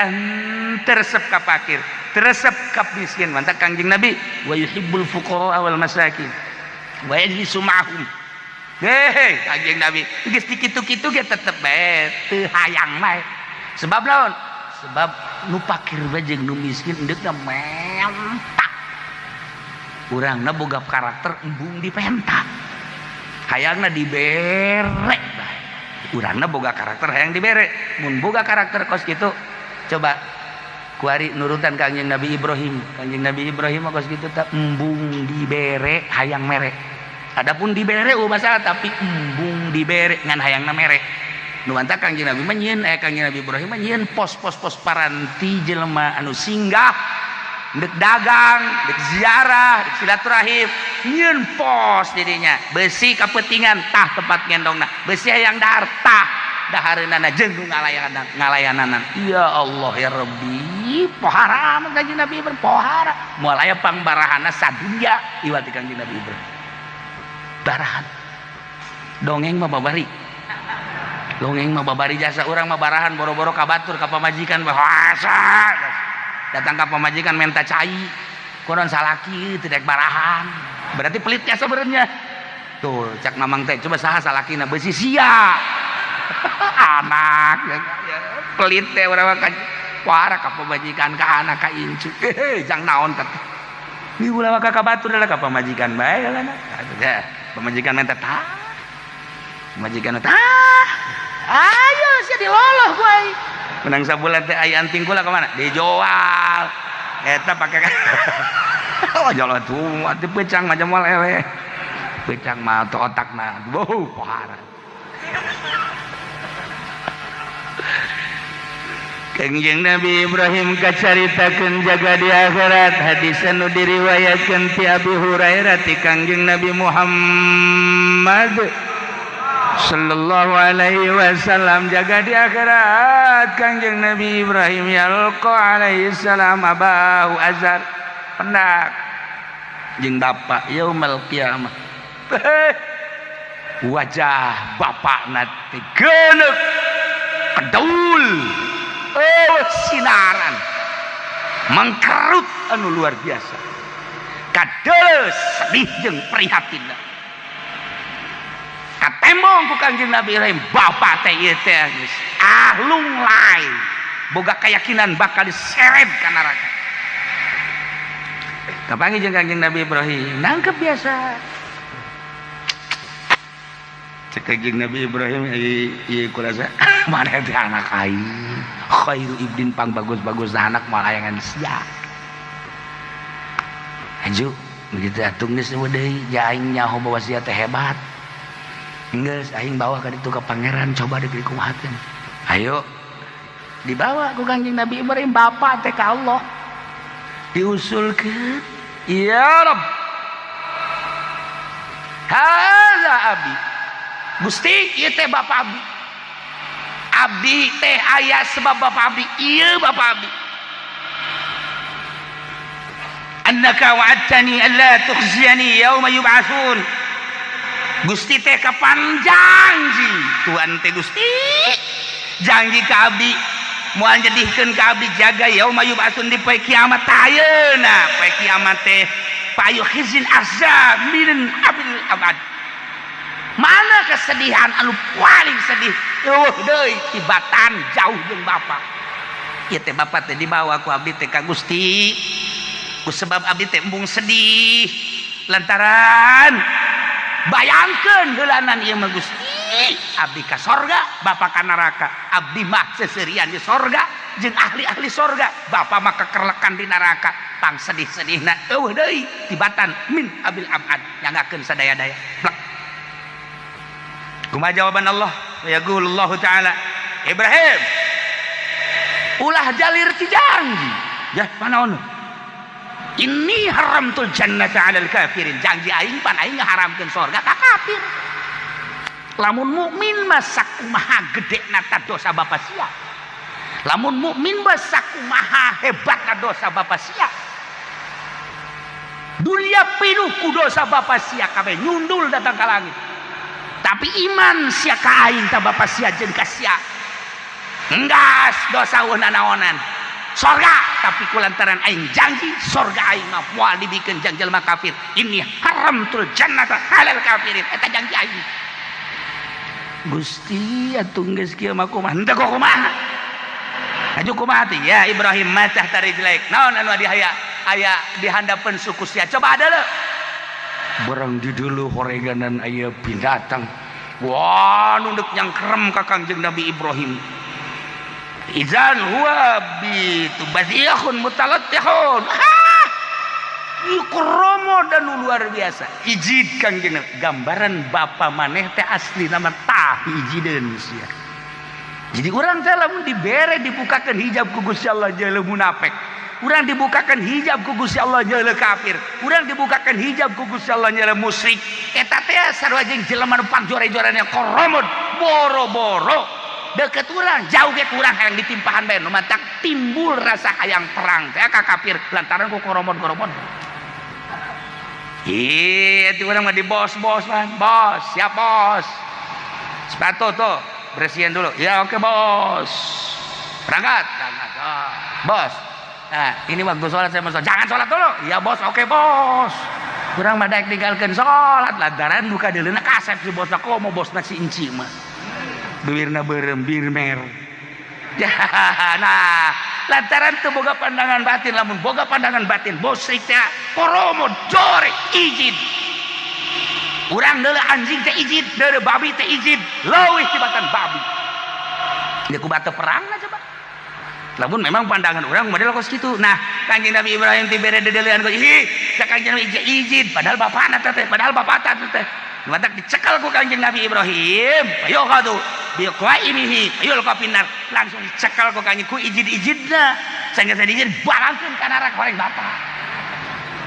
teresep ka fakir, teresep ka miskin? Mantak Kangjeng Nabi wa yuhibbul fuqara wal masakin wa yajlisu ma'hum. Hehe, Kangjeng Nabi geus dikitu-kitu ge tetep bae teu hayang bae. Sebab naon? Sebab nu fakir bae jeung nu miskin endeukna menta. Urangna boga karakter embung dipenta, hayangna dibere bae. Urangna boga karakter hayang dibere. Mun boga karakter kos kitu, coba kuari nurutan Kangjeng Nabi Ibrahim. Kangjeng Nabi Ibrahim mah kos kitu teh, embung dibere hayang mere. Adapun dibere eueuh masalah, tapi embung dibere ngan hayangna mere. Nu mantak Kangjeng Nabi mah nyieun, Kangjeng Nabi Ibrahim mah nyieun pos-pos pos paranti jelema anu singgah dek dagang, dek ziarah, dek silaturahim, nyieun pos didinya. Besi kapetingan tah tempat ngendongna, besi hayang dahar tah dahareunana, jeung nu ngalayanan ngalayanan. Ya Allah ya Rabbi, pohara Kanjeng Nabi Ibrahim, pohara. Moal aya pangbarahana sadunya iwat ti Kanjeng Nabi Ibrahim. Barahan. Dongeng mah babari. Dongeng mah babari jasa, urang mah barahan boro-boro ka batur, ka pamajikan bahasa. Datang ka pamajikan menta cai. Konon salaki tidak barahan. Berarti pelitnya sebenarnya. Tuh, cak mamang teh coba saha salakina, besi sia. Anak ya, ya, pelit teh urang mah wara ka pamajikan, ka anak, ka incu. Jang naon teh. Di ulah ka batur lah ka pamajikan bae lah. Ya, pamajikan teh tah. Pamajikan teh ayo sia diloloh ku aing. Menang sabulan teh aya anting kula ka mana? Dijual. Eta pake oh jalan tuh, atuh pecang mah moal eleh. Pecang mah teu otakna. Wow, pohara. Kangjeng Nabi Ibrahim kacaritakeun jaga di akhirat hadis anu diriwayatkeun ti Abi Hurairah ti Kangjeng Nabi Muhammad sallallahu alaihi wasallam jaga di akhirat Kangjeng Nabi Ibrahim yalqa alaihi salam abahu azar pendak jeung bapak yaumul qiyamah. Wajah bapakna teh geuneuk kedul sinaran mangkerut anu luar biasa kadeles sedih jeung prihatin katembong ku Kangjeng Nabi Ibrahim bapak teh ieu teh geus ah lunglai boga keyakinan bakal diseret ka neraka. Kapanggih jeung Kangjeng Nabi Ibrahim nangkep biasa cek Kangjeng Nabi Ibrahim ieu kurasa mana teh anak aing khairu ibdin pang bagus-bagus anak moal ayangan sia. Aju begitu atuh geus deui ja aing nyaho bahwa sia teh hebat. Geus aing bawa ka ditu ka pangeran coba diberi kumahakeun. Ayo dibawa ku Kangjeng Nabi Ibrahim bapak teh ka Allah. Diusulkeun, ya Rabb. Hadza abi. Gusti ieu teh bapak abdi. Abdi teh aya sebab bapak abdi ieu bapak abdi. Annaka wa'adtani alla tukhziyani yauma yub'atsun. Gusti teh kapan janji Tuhan teh Gusti janji ka abdi moal nyedihkeun ka abdi jaga yauma yub'atsun di poe kiamat ayeuna poe kiamat teh payu khizin azab min abil abad. Mana kesedihan anu paling sedih eueuh deui tibatan jauh jeung bapa. Ieu teh bapa teh dibawa ku abdi teh ka Gusti ku sebab abdi teh embung sedih lantaran bayangkeun heulanan ieu mah Gusti abdi ka sorga bapa ka neraka abdi mah seserian di sorga jeung ahli-ahli sorga bapa mah kekerlekan di neraka pang sedih-sedihna eueuh deui tibatan min abil abad nyangakeun sadaya-daya. Plek. Kumaha jawaban Allah? Yaqulullahu ta'ala Ibrahim ulah jalir ti janji ya panaon ini haramtul jannata 'alal kafirin janji aing pan aing ngaharamkeun sorga ka kafir lamun mukmin mah sakumaha gedena ta dosa bapa sia lamun mukmin mah sakumaha hebatna dosa bapa sia dunia pinuh ku dosa bapa sia kabeh nyundul datang ka langit tapi iman sia ka aing ta bapa sia jeung ka sia enggas dosa eueuh nanaonan sorga tapi kulantaran aing janji sorga aing mah moal dibikeun jang jelema kafir ini haramtul jannata halal kafirin eta janji aing. Gusti atuh geus kieu mah kumaha henteu kok kumaha aju kumaha teh ya Ibrahim matah tarijlaik naon anu di aya aya di handapeun suku sia coba ada leuh barang di dulu horeganan aya binatang wah nunduk nyangkrem ka Kangjeng Nabi Ibrahim izan huwa bi tubadiyahun mutalattihun kromo dan luar biasa ijid Kangjeng gambaran bapa maneh teh asli nama tah ijideun sia. Jadi urang teh lamun dibere dibukakeun hijab ku Gusti Allah jeuleuh munafik. Urang dibukakan hijab ku Gusti Allah nyeuleuh kafir. Urang dibukakan hijab ku Gusti Allah nyeuleuh musyrik. Eta teh sarua jeung jelema nu pangjore-jorene koromod boro-boro deket urang jauh ge kurang hayang ditimpahan bae nu matak timbul rasa hayang perang teh ka kafir lantaran ku koromod-koromod. Ih, itu urang mah di bos-bos man. Bos, siap bos. Sepatu tuh bersihin dulu. Ya oke bos. Berangkat, berangkat. Oh, bos. Nah, ini waktu sholat saya mau sholat. Jangan sholat dulu. Ya bos, oke bos. Kurang mah daek ninggalkeun sholat lantaran duka deuleuna kasep si bosna komo bosna si inci mah. Bibirna beureum birmer. Ya, nah, Lantaran teu boga pandangan batin. Lamun boga pandangan batin, musyrik teh koromo jore izin. Urang deuleu anjing teh izin, deuleu babi teh izin, leuwih tibatan babi. Dia ku batu perang lah coba. Lamun memang pandangan orang model kos kitu. Nah, Kanjeng Nabi Ibrahim dibere dedelean ku ih, cak Kanjeng Nabi izin, padahal bapana teh, padahal bapak teh. Matak dicekal ku Kanjeng Nabi Ibrahim. Ayo kadu bi qaimihi yulqa finnar. Langsung dicekal ku Kanjeng ku izin-izinna. Sanggeus izin balangkeun ka neraka horeng bapak.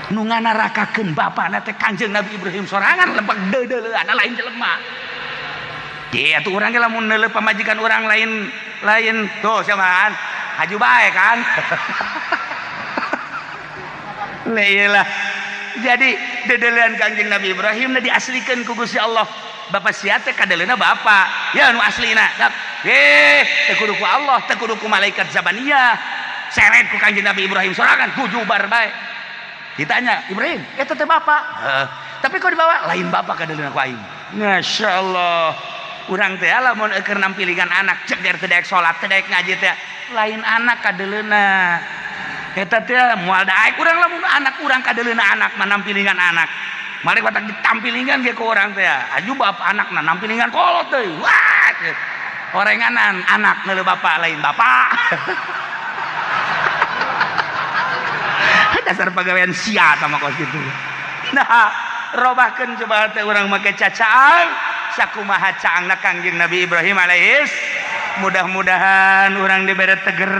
Nu nganarakakeun bapana teh Kanjeng Nabi Ibrahim sorangan lempeng deudeuleun lain jelema. Dia tuh urang ge lamun neuleuh pamajikan urang lain lain tuh siapa haju bae kan. Lah jadi dedelean Kanjeng Nabi Ibrahim na diaslikan ku Gusti Allah. Bapak sia teh kadeleuna bapak ya nu aslina. Eh, teu kudu ku Allah, teu kudu ku malaikat zabaniyah, seret ku Kanjeng Nabi Ibrahim sorangan gujubar bae. Ditanya Ibrahim, eta teh bapak? Heeh. Tapi kok dibawa lain bapak kadeleuna ku aing. Masya Allah. Urang teh lamun keur nampilingan anak ceger teu daek salat, teu daek ngaji teh lain anak kadeleuna. Eta teh moal daek urang lamun anak urang kadeleuna anak mah nampilingan anak. Mari batak ditampilingan ge ku urang teh. Aju bap anakna nampilingan kolot deui. Wah. Orenganan anak neuleuh bapak lain bapak. Dasar pagawean sia sama kos kitu. Nah, robahkeun coba teh urang make cacaang sakumaha caangna Kangjeng Nabi Ibrahim alaihis. Mudah-mudahan urang dibere teger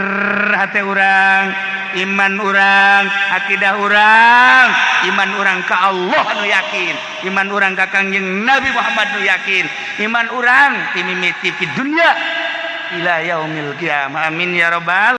hati urang, iman urang, akidah urang, iman urang ka Allah nu yakin, iman urang ka Kangjeng Nabi Muhammad nu yakin, iman urang timimiti di dunya ila yaumil qiyamah. Amin ya rabbal.